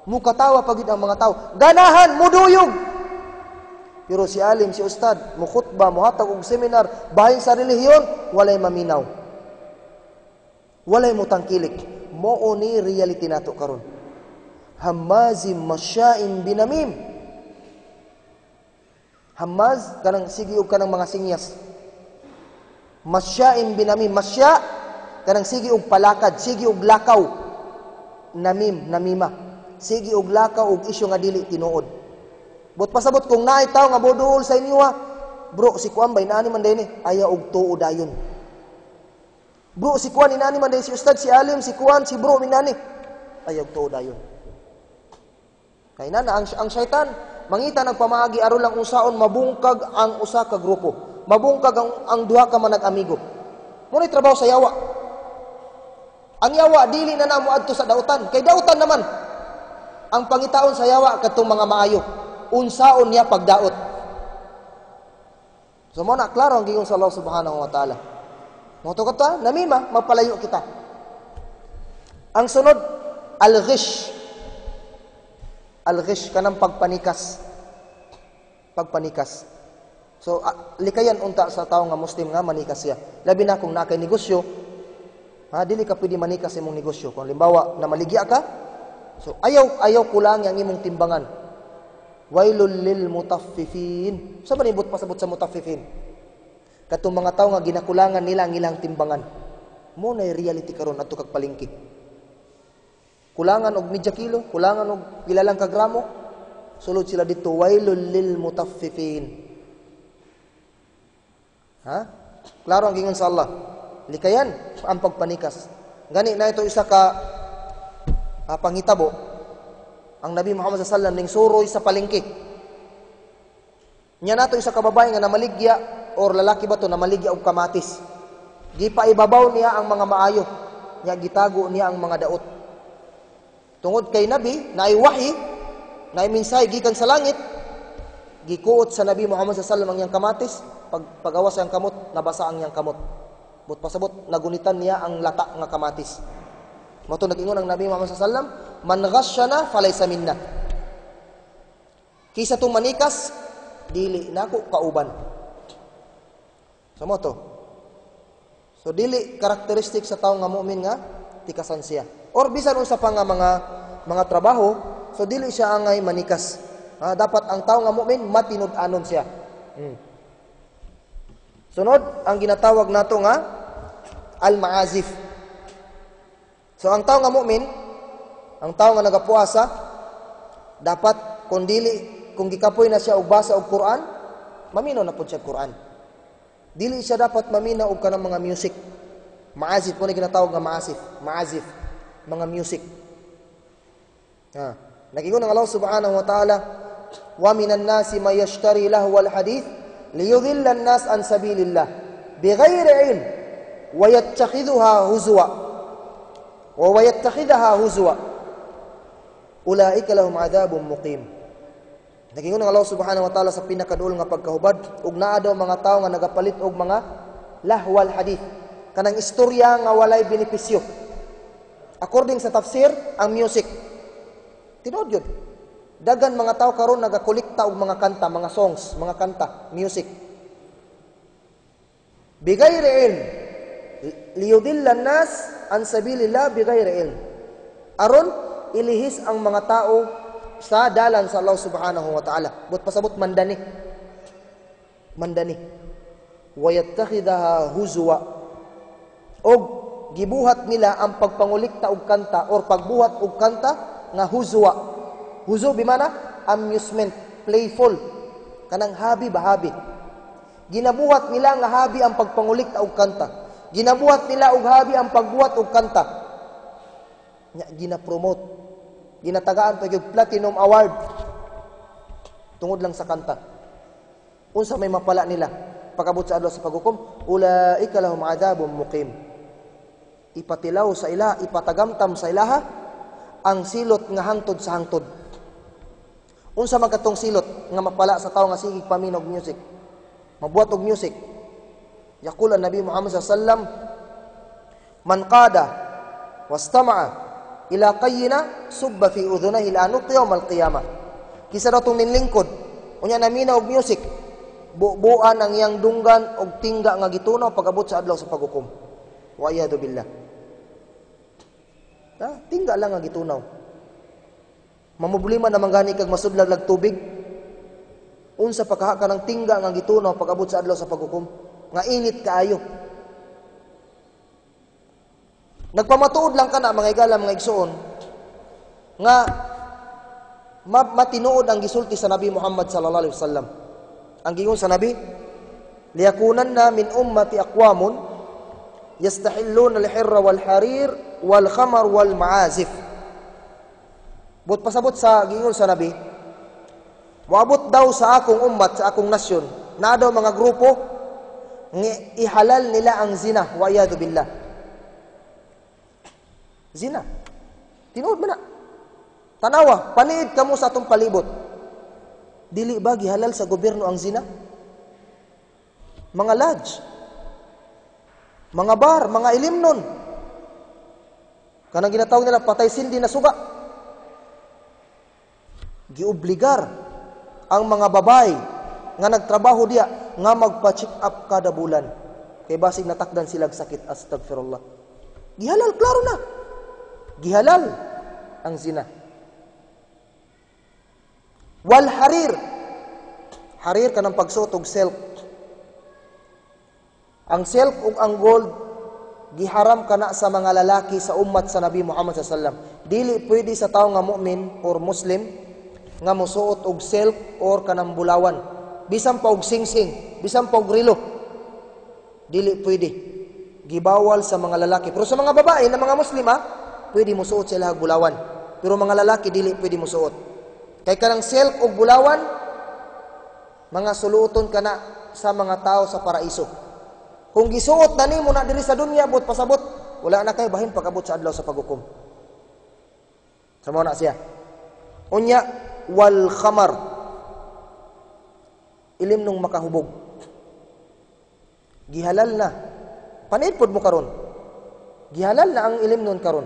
Mukatawa pagid ang mga tao. Ganahan, muduyog. Pero si alim, si ustad, mukhutba, muhatag og seminar, bahin sa relihiyon, walay maminaw. Walay mutangkilik. Mao ni reality nato karon. Hammazim masyain binamim. Hammaz kanang sige og kanang mga sinyas. Masyain binamim, masya kanang sige og palakad, sige og lakaw. Namim, namima. Sige og lakaw og isyu nga dili tinuod. But pasabot kung naay tawo nga boduol sa inyo ha, bro, si kuan bay naani man dinhi, ayaw og tuo dayon. Bro, si kuan inani man dinhi, si ustad, si alim, si kuan, si bro minani, ayaw og tuo dayon. Kay nana ang syaitan mangita nagpamaagi aron lang unsaon mabungkag ang usa ka grupo, mabungkag ang duha ka manag-amigo. Mo ni trabaho sa yawa. Ang yawa dili na namo adto sa dautan, kay dautan naman. Ang pangitaon sa yawa kadtong mga maayo, unsaon niya pagdaot. So mo na klaro ang giingon sa Allah subhanahu wa taala. Mo to kadto namima magpalayo kita. Ang sunod, al-ghish. Al-ghish kanang pagpanikas. Pagpanikas. So likayan unta sa tawo nga Muslim nga manikas siya. Labi na kung naa kay negosyo, ha, dili ka pwede manikas imong negosyo. Kung limbawa na maligya ka, so ayaw ayaw kulang ang imong timbangan. Wailul lil mutaffifin. Sa man ibot pasabot sa mutaffifin? Katong mga tawo nga ginakulangan nila ang ilang timbangan. Mo na reality karon adto kag palengke. Kulangan og medya kilo, kulangan og pila lang ka gramo, sulod sila dito, wailul lil mutaffifin. Ha? Klaro ang gingon sa Allah. Likayan ang pagpanikas. Gani na ito isa ka panghitabo. Ang Nabi Muhammad sallallahu alaihi wasallam ning suroy sa palengke. Nya nato isa ka babae nga namaligya or lalaki ba to namaligya og kamatis. Gipaibabaw niya ang mga maayo, nya gitago niya ang mga daot. Tungod kay Nabi, naay wahi, naay mensahe gikan sa langit, gikuot sa Nabi Muhammad sallallahu alaihi wasallam ang iyang kamatis, pagawas ang kamot, nabasa ang iyang kamot. But pasabot nagunitan niya ang lata nga kamatis. Mao to nag-ingon ang Nabi Muhammad sallallahu alaihi wasallam, man ghashana falaysa minna. Kisa tong manikas, dili nako kauban. So mo to. So dili karakteristik sa tawo nga mu'min nga tikasan siya. Or bisan unsa pa nga mga trabaho, so dili siya angay manikas. Ha, dapat ang tawo nga mu'min matinud-anon siya. Sunod, ang ginatawag nato nga al-ma'azif. So ang tawo nga mu'min, ang tawo nga nagapuasa, dapat kung dili kung gikapoy na siya og basa og Quran, maminaw na pud siya og Quran. Dili siya dapat maminaw og kanang mga music. Ma'azif po ni ginatawag nga ma'azif, ma'azif, mga music. Ha. Nagingon ang Allah subhanahu wa ta'ala, wa minan nasi may yashtari lahwal hadith liyudilla an-nas an sabilillah bighairi ilm wa yattakhidhuha huzwa wa yattakhidhaha huzwa ulaika lahum adzabun muqim. Nagingon ang Allah subhanahu wa ta'ala sa pinakaduol nga pagkahubad ug naa daw mga tawo nga nagapalit og mga lahwal hadith, kanang istorya nga walay benepisyo. According sa tafsir, ang music tinuod yun. Dagan mga tao karon nagakolekta og mga kanta, mga songs, mga kanta, music. Bigayri ilm liyudilla an-nas an sabilillah bigayri ilm. Aron ilihis ang mga tao sa dalan sa Allah subhanahu wa ta'ala. But pasabot mandani. Mandani. Wa yattakhidha huzwa. Og gibuhat nila ang pagpangulikta og kanta or pagbuhat og kanta nga huzwa. Huzu bimana amusement, playful. Kanang habi ba habi. Ginabuhat nila nga habi ang pagpangulikta og kanta. Ginabuhat nila og habi ang pagbuhat og kanta. Nya gina-promote. Ginatagaan pa gyud Platinum Award tungod lang sa kanta. Unsa may mapala nila pag-abot sa adlaw sa paghukom? Ulaika lahum adzabun muqim. Ipatilaw sa ila, ipatagamtam sa ilaha ang silot nga hangtod sa hangtod. Unsa man katong silot nga mapala sa tawo nga sige paminaw og music, mabuhat og music? Yaqul an Nabi Muhammad sallallahu alaihi wasallam, man qada wastama'a ila qayyina subba fi udhunayhi al-anut yawm al-qiyamah. Kisa daw tong ninlingkod unya naminaw og music, bubuan ang iyang dunggan og tingga nga gitunaw pag-abot sa adlaw sa paghukom. Wa iyadu billah. Ha? Tingga lang nga gitunaw. Mamroblema naman gani kag masudlag lag tubig. Unsa pa kaha ka ng tingga nga gitunaw pag-abot sa adlaw sa paghukom? Nga init kaayo. Nagpamatuod lang kana, mga igala, mga igsuon, nga matinuod ang gisulti sa Nabi Muhammad sallallahu alaihi wasallam. Ang giingon sa Nabi, liyakunanna min ummati aqwamun yastahilluna al-hirra wal harir wal khamar wal ma'azif. But pasabot sa giingon sa Nabi, moabot daw sa akong ummat, sa akong nasyon, na daw mga grupo nga ihalal nila ang zina, wa iyadu billah. Zina. Tinuod man na. Tanawa, paniid kamo sa atong palibot. Dili ba gihalal sa gobyerno ang zina? Mga lodge, mga bar, mga ilimnon. Kanang ginatawag nila patay sindi na suga. Giobligar ang mga babae nga nagtrabaho diya nga magpa-check up kada bulan. Kay basig natakdan sila og sakit, astagfirullah. Gihalal, klaro na. Gihalal ang zina. Wal harir. Harir kanang pagsuot og silk. Ang silk ug ang gold giharam kana sa mga lalaki sa ummat sa Nabi Muhammad sallallahu alaihi wasallam. Dili pwede sa tawo nga mu'min or Muslim nga mosuot og silk or kanang bulawan. Bisan pa og singsing, bisan pa og relo. Dili pwede. Gibawal sa mga lalaki. Pero sa mga babae na mga Muslima, pwede mosuot sila og bulawan. Pero mga lalaki dili pwede mosuot. Kay kanang silk og bulawan, mga suluton kana sa mga tao sa paraiso. Kung gisuot na nimo na diri sa dunya, but pasabot, wala na kay bahin pag-abot sa adlaw sa paghukom. Sa mao na siya. Unya wal khamar. Ilim nung makahubog. Gihalal na. Paniid pod mo karon. Gihalal na ang ilim nun karon.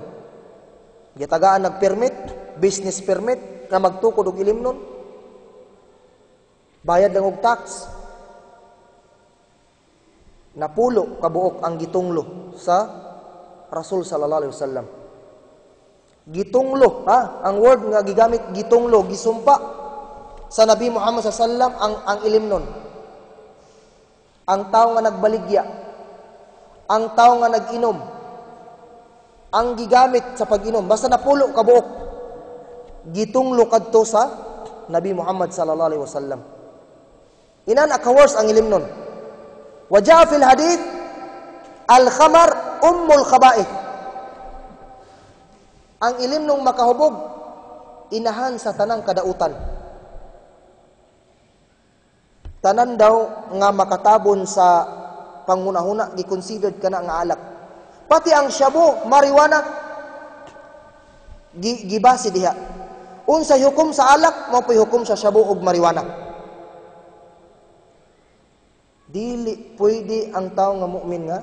Gitagaan nag-permit, business permit, na magtukod og ilim nun. Bayad lang og tax. Napulo kabuok ang gitunglo sa Rasul sallallahu alaihi wasallam. Gitunglo, ha? Ang word nga gigamit gitunglo, gisumpa sa Nabi Muhammad sallallahu alaihi wasallam ang ilim nun. Ang tao nga nagbaligya, ang tao nga nag-inom, ang gigamit sa pag-inom, basta napulo kabuok, gitunglo kadto sa Nabi Muhammad sallallahu alaihi wasallam. Inan ka-worse ang ilim nun. Wa jaa fil hadith al-khamar ummul khaba'ith. Ang ilim nung makahubog, inahan sa tanang kadautan. Tanan daw nga makatabon sa panghunahuna, gi-considered kana nga alak. Pati ang shabu, marijuana, gibase diha. Unsay hukom sa alak, mao po'y hukom sa shabu ug marijuana. Dili pwede ang tao nga mu'min nga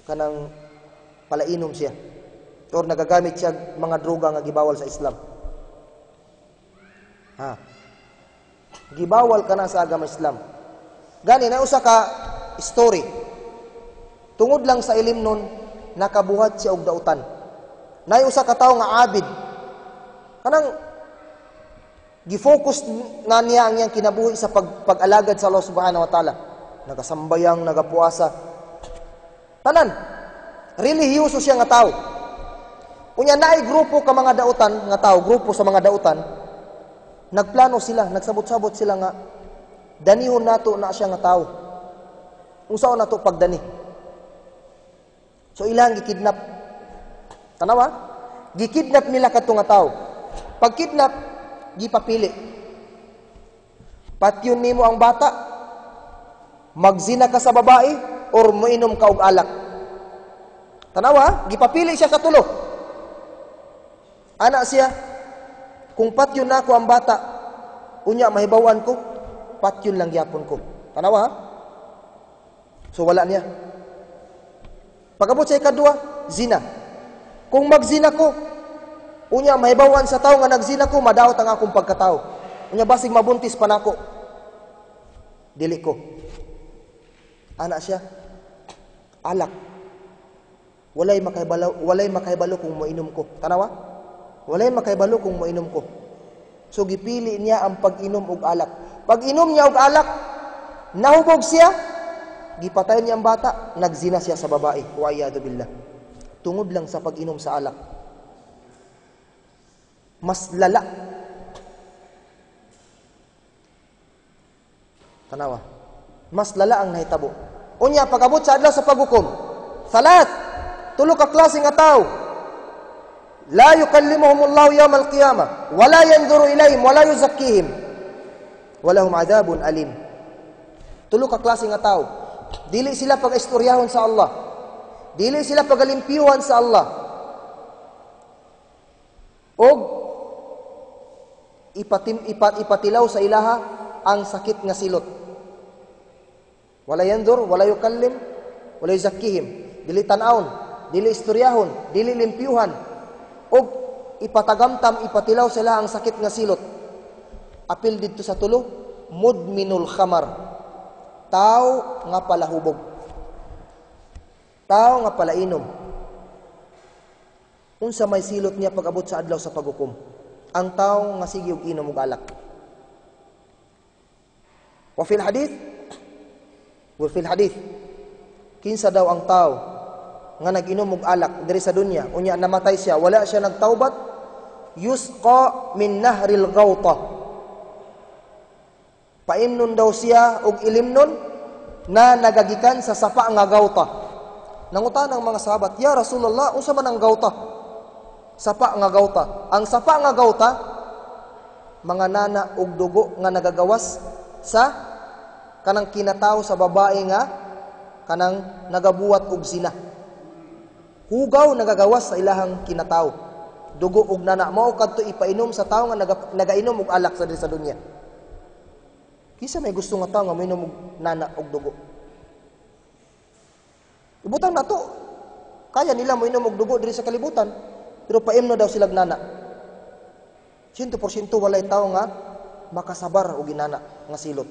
kanang palainom siya or nagagamit siya mga droga nga gibawal sa Islam. Ha. Gibawal kana sa agama Islam. Gani na usa ka story. Tungod lang sa ilim nun, nakabuhat siya og dautan. Nay usa ka tawo nga abid. Kanang gifocus na niya ang iyang kinabuhi sa pag-alagad sa Allah subhanahu wa ta'ala. Nagasambayang, nagapuasa. Tanan, relihiyoso siya nga tao. Unya naay grupo ka mga dautan nga tao, grupo sa mga dautan, nagplano sila, nagsabot-sabot sila nga Danihon nato na siya nga tao. Unsaon nato pagdani? So ilang gikidnap. Tanawa? Gikidnap nila kadto nga tao. Pagkidnap, gipapili. Patyon nimo ang bata, magzina ka sa babae, or moinom ka og alak. Tanawa, gipapili siya sa tulo. Ana siya, kung patyon nako ang bata, unya mahibawan ko, patyon lang gyapon ko. Tanawa, ha? So wala niya. Pag-abot sa ikadua, zina. Kung magzina ko, unya mahibawan sa tao nga nagzina ko, madaot ang akong pagkatao. Unya basig mabuntis pa nako. Dili ko. Ana siya, alak. Walay makahibalo kung moinom ko. Tanawa? Walay makahibalo kung moinom ko. So gipili niya ang pag-inom og alak. Pag-inom niya og alak, nahubog siya, gipatay niya ang bata, nagzina siya sa babae. Wa iyadu billah. Tungod lang sa pag-inom sa alak. Mas lala. Tanawa. Mas lala ang nahitabo. Unya, pag-abot sa adlaw sa paghukom, salat, tulo ka klase nga tao. La yukallimuhumullahu yawmal qiyamah, wala yanzuru ilayhim, wala yuzakkihim, walahum adabun alim. Tulo ka klase nga tao. Dili sila pag-istoryahon sa Allah. Dili sila pagalimpyuhan sa Allah. Og ipatilaw sa ilaha ang sakit nga silot. Wala yanzur, wala yukallim, wala yuzakkihim. Dili tan-awon, dili istoryahon, dili limpyuhan. Og ipatagamtam, ipatilaw sila ang sakit nga silot. Apil didto sa tulo, mudminul khamar. Tao nga palahubog. Tao nga palainom. Unsa may silot niya pag-abot sa adlaw sa paghukom? Ang tao nga sige og inom og alak. Wa fil hadith, kinsa daw ang tao nga nag-inom og alak diri sa dunya, unya namatay siya, wala siya nagtaubat, yusqa min nahril ghawta. Paimnon daw siya og ilimnon na nagagikan sa sapa nga gawta. Nangutan ang mga sahabat, "Ya Rasulullah, unsa man ang gawta?" Sapa nga gawta. Ang sapa nga gawta, mga nana og dugo nga nagagawas sa kanang kinatawo sa babae nga kanang nagabuhat og zina. Hugaw nagagawas sa ilahang kinatawo. Dugo og nana mao kadto ipainom sa tawo nga nagainom og alak sa diri sa dunya. Kinsa may gusto nga tawo nga moinom og nana og dugo? Ibutang nato, kaya nila moinom og dugo diri sa kalibutan, pero paimno daw sila nana. 100% walay tawo nga makasabar og inana nga silot.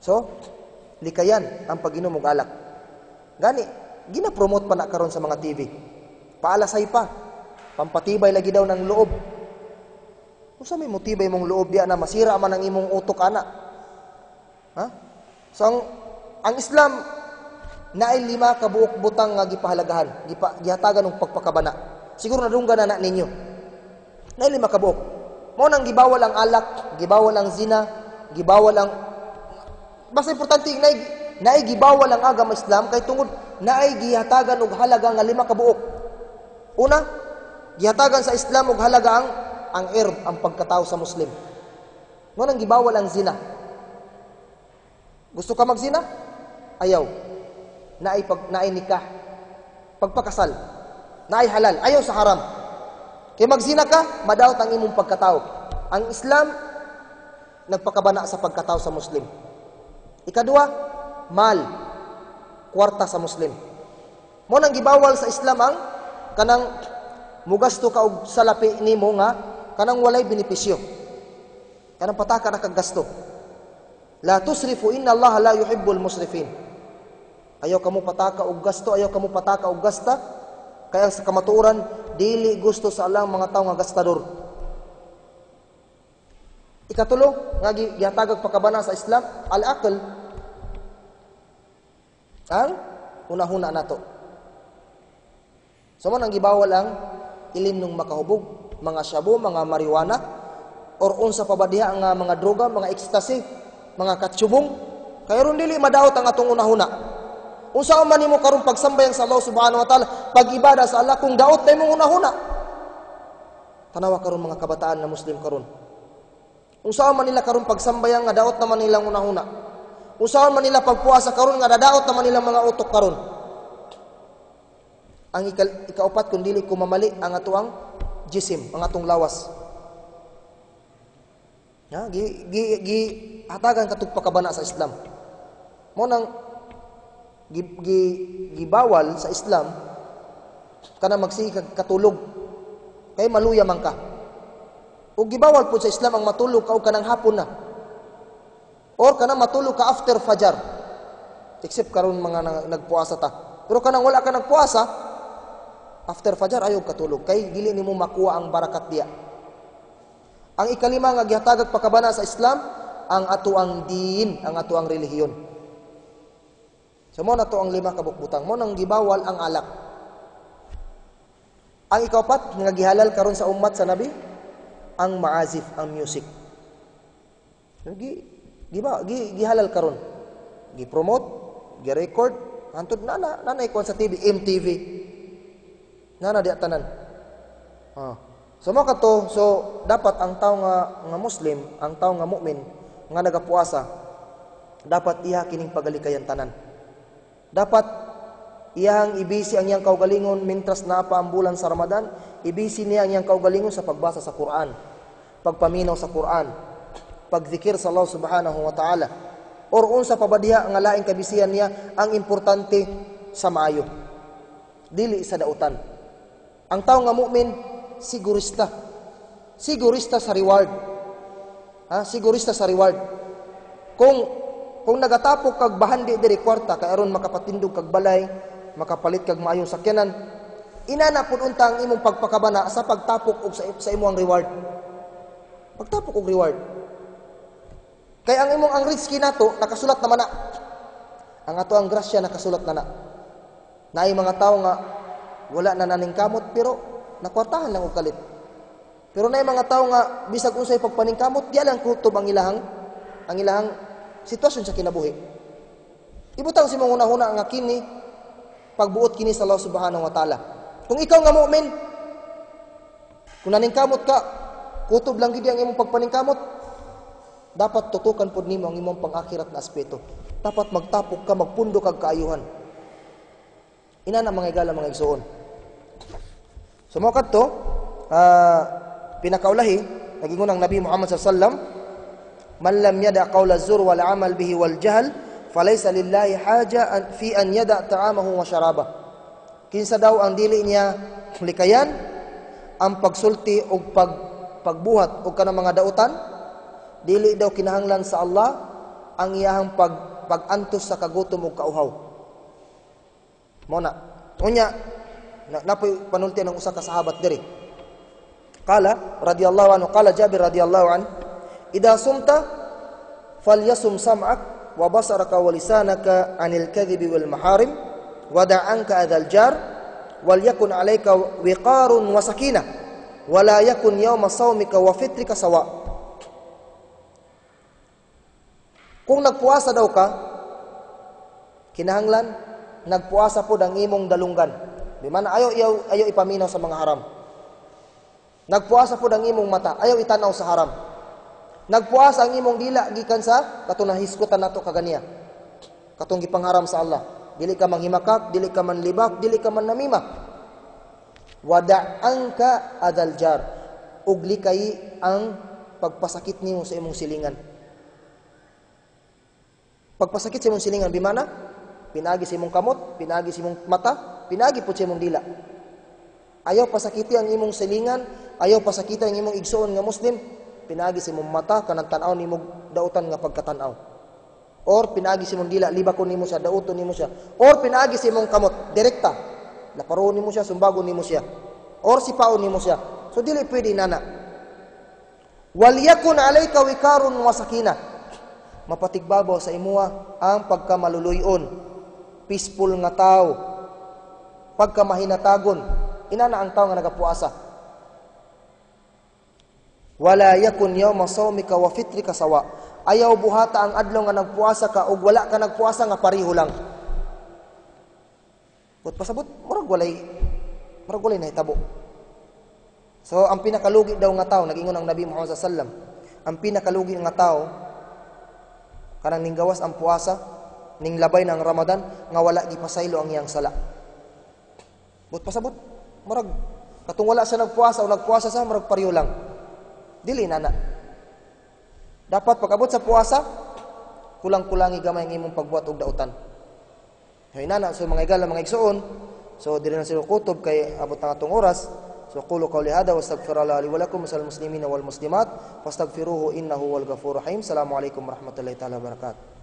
So, likayan ang pag-inom og alak. Gani, gina-promote pa na karon sa mga TV. Paalasay pa. Pampatibay lagi daw ng loob. Usa may motibay mong loob diya na masira man ang imong utok ana. Ha? So ang Islam naay 5 ka buok butang nga gipahalagahan, gihatagan og pagpakabana. Siguro nadunggan na ninyo. Naay 5 ka buok. Mao nang gibawal ang alak, gibawal ang zina, gibawal ang basta importante naay gibawal ang agama Islam kay tungod naay gihatagan og halaga nga 5 ka buok. Una, gihatagan sa Islam og halaga ang irb, ang pagkatao sa Muslim. Mao nang gibawal ang zina. Gusto ka magzina? Ayaw. Naay nikah. Pagpakasal. Naay halal. Ayaw sa haram. Kay magzina ka, madaot ang imong pagkatao. Ang Islam nagpakabana sa pagkatao sa Muslim. Ikadua, mal, kwarta sa Muslim. Mao nang gibawal sa Islam ang kanang mugasto ka og salapi nimo nga kanang walay benepisyo. Kanang pataka na kag gasto. La tusrifu inna Allah la yuhibbul musrifin. Ayaw kamo pataka og gasto, ayaw kamo pataka og gasta. Kaya sa kamatuoran dili gusto sa alang mga tawo nga gastador. Ikatulo nga gihatagag pakabana sa Islam, al-aql, ang hunahuna nato. So mo nang gibawal ang ilim nung makahubog, mga shabu, mga marijuana. Or unsa pa ba diha nga mga droga, mga ecstasy, mga katsubong. Kay aron dili madaot ang atong unahuna. Unsa man nimo karon pagsambayan sa Allah subhanahu wa ta'ala, pag-ibada sa Allah kung daot na imong unahuna? Tanawa karon mga kabataan na Muslim karon. Unsa man nila karon pagsambayan nga daot naman nilang unahuna? Unsa man nila pagpuasa karon nga dadaot naman nilang mga utok karon? Ang ikaupat, kung dili ko mamali, ang atoang jisim, ang atong lawas. Ya, gi gi gi hatagan katug pakabana sa Islam. Mo nang gi, gi gibawal sa Islam kana magsige kag katulog kay maluya man ka. Ug gibawal pud sa Islam ang matulog ka og kanang hapon na. Or kanang matulog ka after fajar. Except karon mga nagpuasa ta. Pero kanang wala ka nagpuasa, after fajar ayaw katulog kay dili nimo makuha ang barakat diya. Ang ikalima nga gihatagag pakabana sa Islam, ang ato ang din, ang ato ang relihiyon. So mo na to ang lima ka bukbutang. Mo nang gibawal ang alak. Ang ikaupat nga gihalal karon sa ummat sa Nabi, ang maazif, ang music. Gi gi ba gi gihalal karon. Gi-promote, gi-record, hantod na na nanay kon sa TV, MTV. Nana di tanan. Ah. So mo kato, so dapat ang tao nga nga Muslim, ang tao nga mukmin nga nagapuasa, dapat iha kining pagalikayan tanan. Dapat iyang ibisi ang iyang kaugalingon mintras naa pa ang bulan sa Ramadan, ibisi niya ang iyang kaugalingon sa pagbasa sa Quran, pagpaminaw sa Quran, pagzikir sa Allah subhanahu wa ta'ala. Or unsa pa ba diha nga laing kabisiyan niya, ang importante sa maayo. Dili sa dautan. Ang tao nga mukmin, sigurista. Sigurista sa reward. Ha? Sigurista sa reward. Kung nagatapok kag bahandi diri kwarta kay aron makapatindog kag balay, makapalit kag maayong sakyanan, inana pud unta ang imong pagpakabana sa pagtapok og sa imong reward. Pagtapok og reward. Kay ang imong ang rizki nato nakasulat naman na. Ang ato ang grasya nakasulat na na. Naay mga tawo nga wala na naning kamot pero nakwartahan lang og kalit. Pero naay mga tawo nga bisag unsay pagpaningkamot, di lang kutob ang ilahang sitwasyon sa kinabuhi. Ibutang si mong hunahuna nga kini pagbuot kini sa Allah subhanahu wa ta'ala. Kung ikaw nga mu'min, kung naningkamot ka, kutob lang gid ang imong pagpaningkamot, dapat tutukan pod nimo ang imong pang-akhirat na aspeto. Dapat magtapok ka, magpundo kag kaayuhan. Ina na mga igala, mga igsuon. So mo kadto, pinakaulahi, nagingon ang Nabi Muhammad sallallahu alaihi wasallam, "Man lam yada qawla zur wal amal bihi wal jahl, falaysa lillahi haja fi an yada ta'amahu wa sharaba." Kinsa daw ang dili niya likayan ang pagsulti og pagbuhat og kanang mga dautan, dili daw kinahanglan sa Allah ang iyahang pag-antos sa kagutom ug kauhaw. Mo na. Unya na, napoy panulti ng usa ka sahabat diri. Qala radhiyallahu anhu, qala Jabir radhiyallahu an, "Idha sumta falyasum sam'ak wa basaraka wa lisanaka 'anil kadhibi wal maharim wa da'anka adhal jar wal yakun 'alayka wiqarun wa sakinah wa la yakun yawma sawmika wa fitrika sawa." Kung nagpuasa daw ka, kinahanglan nagpuasa pod ang imong dalunggan. Di man ayaw, ayaw, ayaw ipaminaw sa mga haram. Nagpuasa pod ang imong mata, ayaw itanaw sa haram. Nagpuasa ang imong dila gikan sa katong nahisgutan nato kaganiya. Katong gipangharam sa Allah. Dili ka manghimakak, dili ka manlibak, dili ka man namima. Wada angka adal jar. Ug likay ang pagpasakit nimo sa imong silingan. Pagpasakit sa imong silingan bimana? Pinagi sa imong kamot, pinagi sa imong mata, pinagi pud sa imong dila. Ayaw pasakiti ang imong silingan, ayaw pasakita ang imong igsuon nga Muslim, pinagi sa imong mata kanang tan-aw nimo dautan nga pagkatan-aw. Or pinagi sa imong dila, libakon nimo siya, dauton nimo siya. Or pinagi sa imong kamot, direkta. Laparon nimo siya, sumbagon nimo siya. Or sipaon nimo siya. So dili pwede nana. Waliyakun alayka wikarun wa sakinah. Mapatigbabaw sa imuha ang pagkamaluluyon, peaceful nga tao, pagkamahinatagon. Inana ang tao nga nagapuasa. Wala yakun yawma sawmika wa fitrika sawa. Ayaw buhata ang adlaw nga nagpuasa ka ug wala ka nagpuasa nga pareho lang. But pasabot, murag walay nahitabo. So ang pinakalugi daw nga tao, nag-ingon ang Nabi Muhammad sallallahu alaihi wasallam, ang pinakalugi nga tao kanang ninggawas ang puasa, ning labay ng Ramadan nga wala gipasaylo ang iyang sala. But pasabot, murag katong wala siya nagpuasa o nagpuasa sa, murag pareho lang. Dili nana. Dapat pag-abot sa puasa, kulang-kulangi gamay ang imong pagbuhat og dautan. Hay nana, so mga igala, mga igsuon, so dili na sila kutob kay abot na atong oras. So aqulu qawli hada wa astaghfirullah li wa lakum wal muslimina wal muslimat fastaghfiruhu innahu wal ghafurur rahim. Assalamu alaikum warahmatullahi taala wabarakatuh.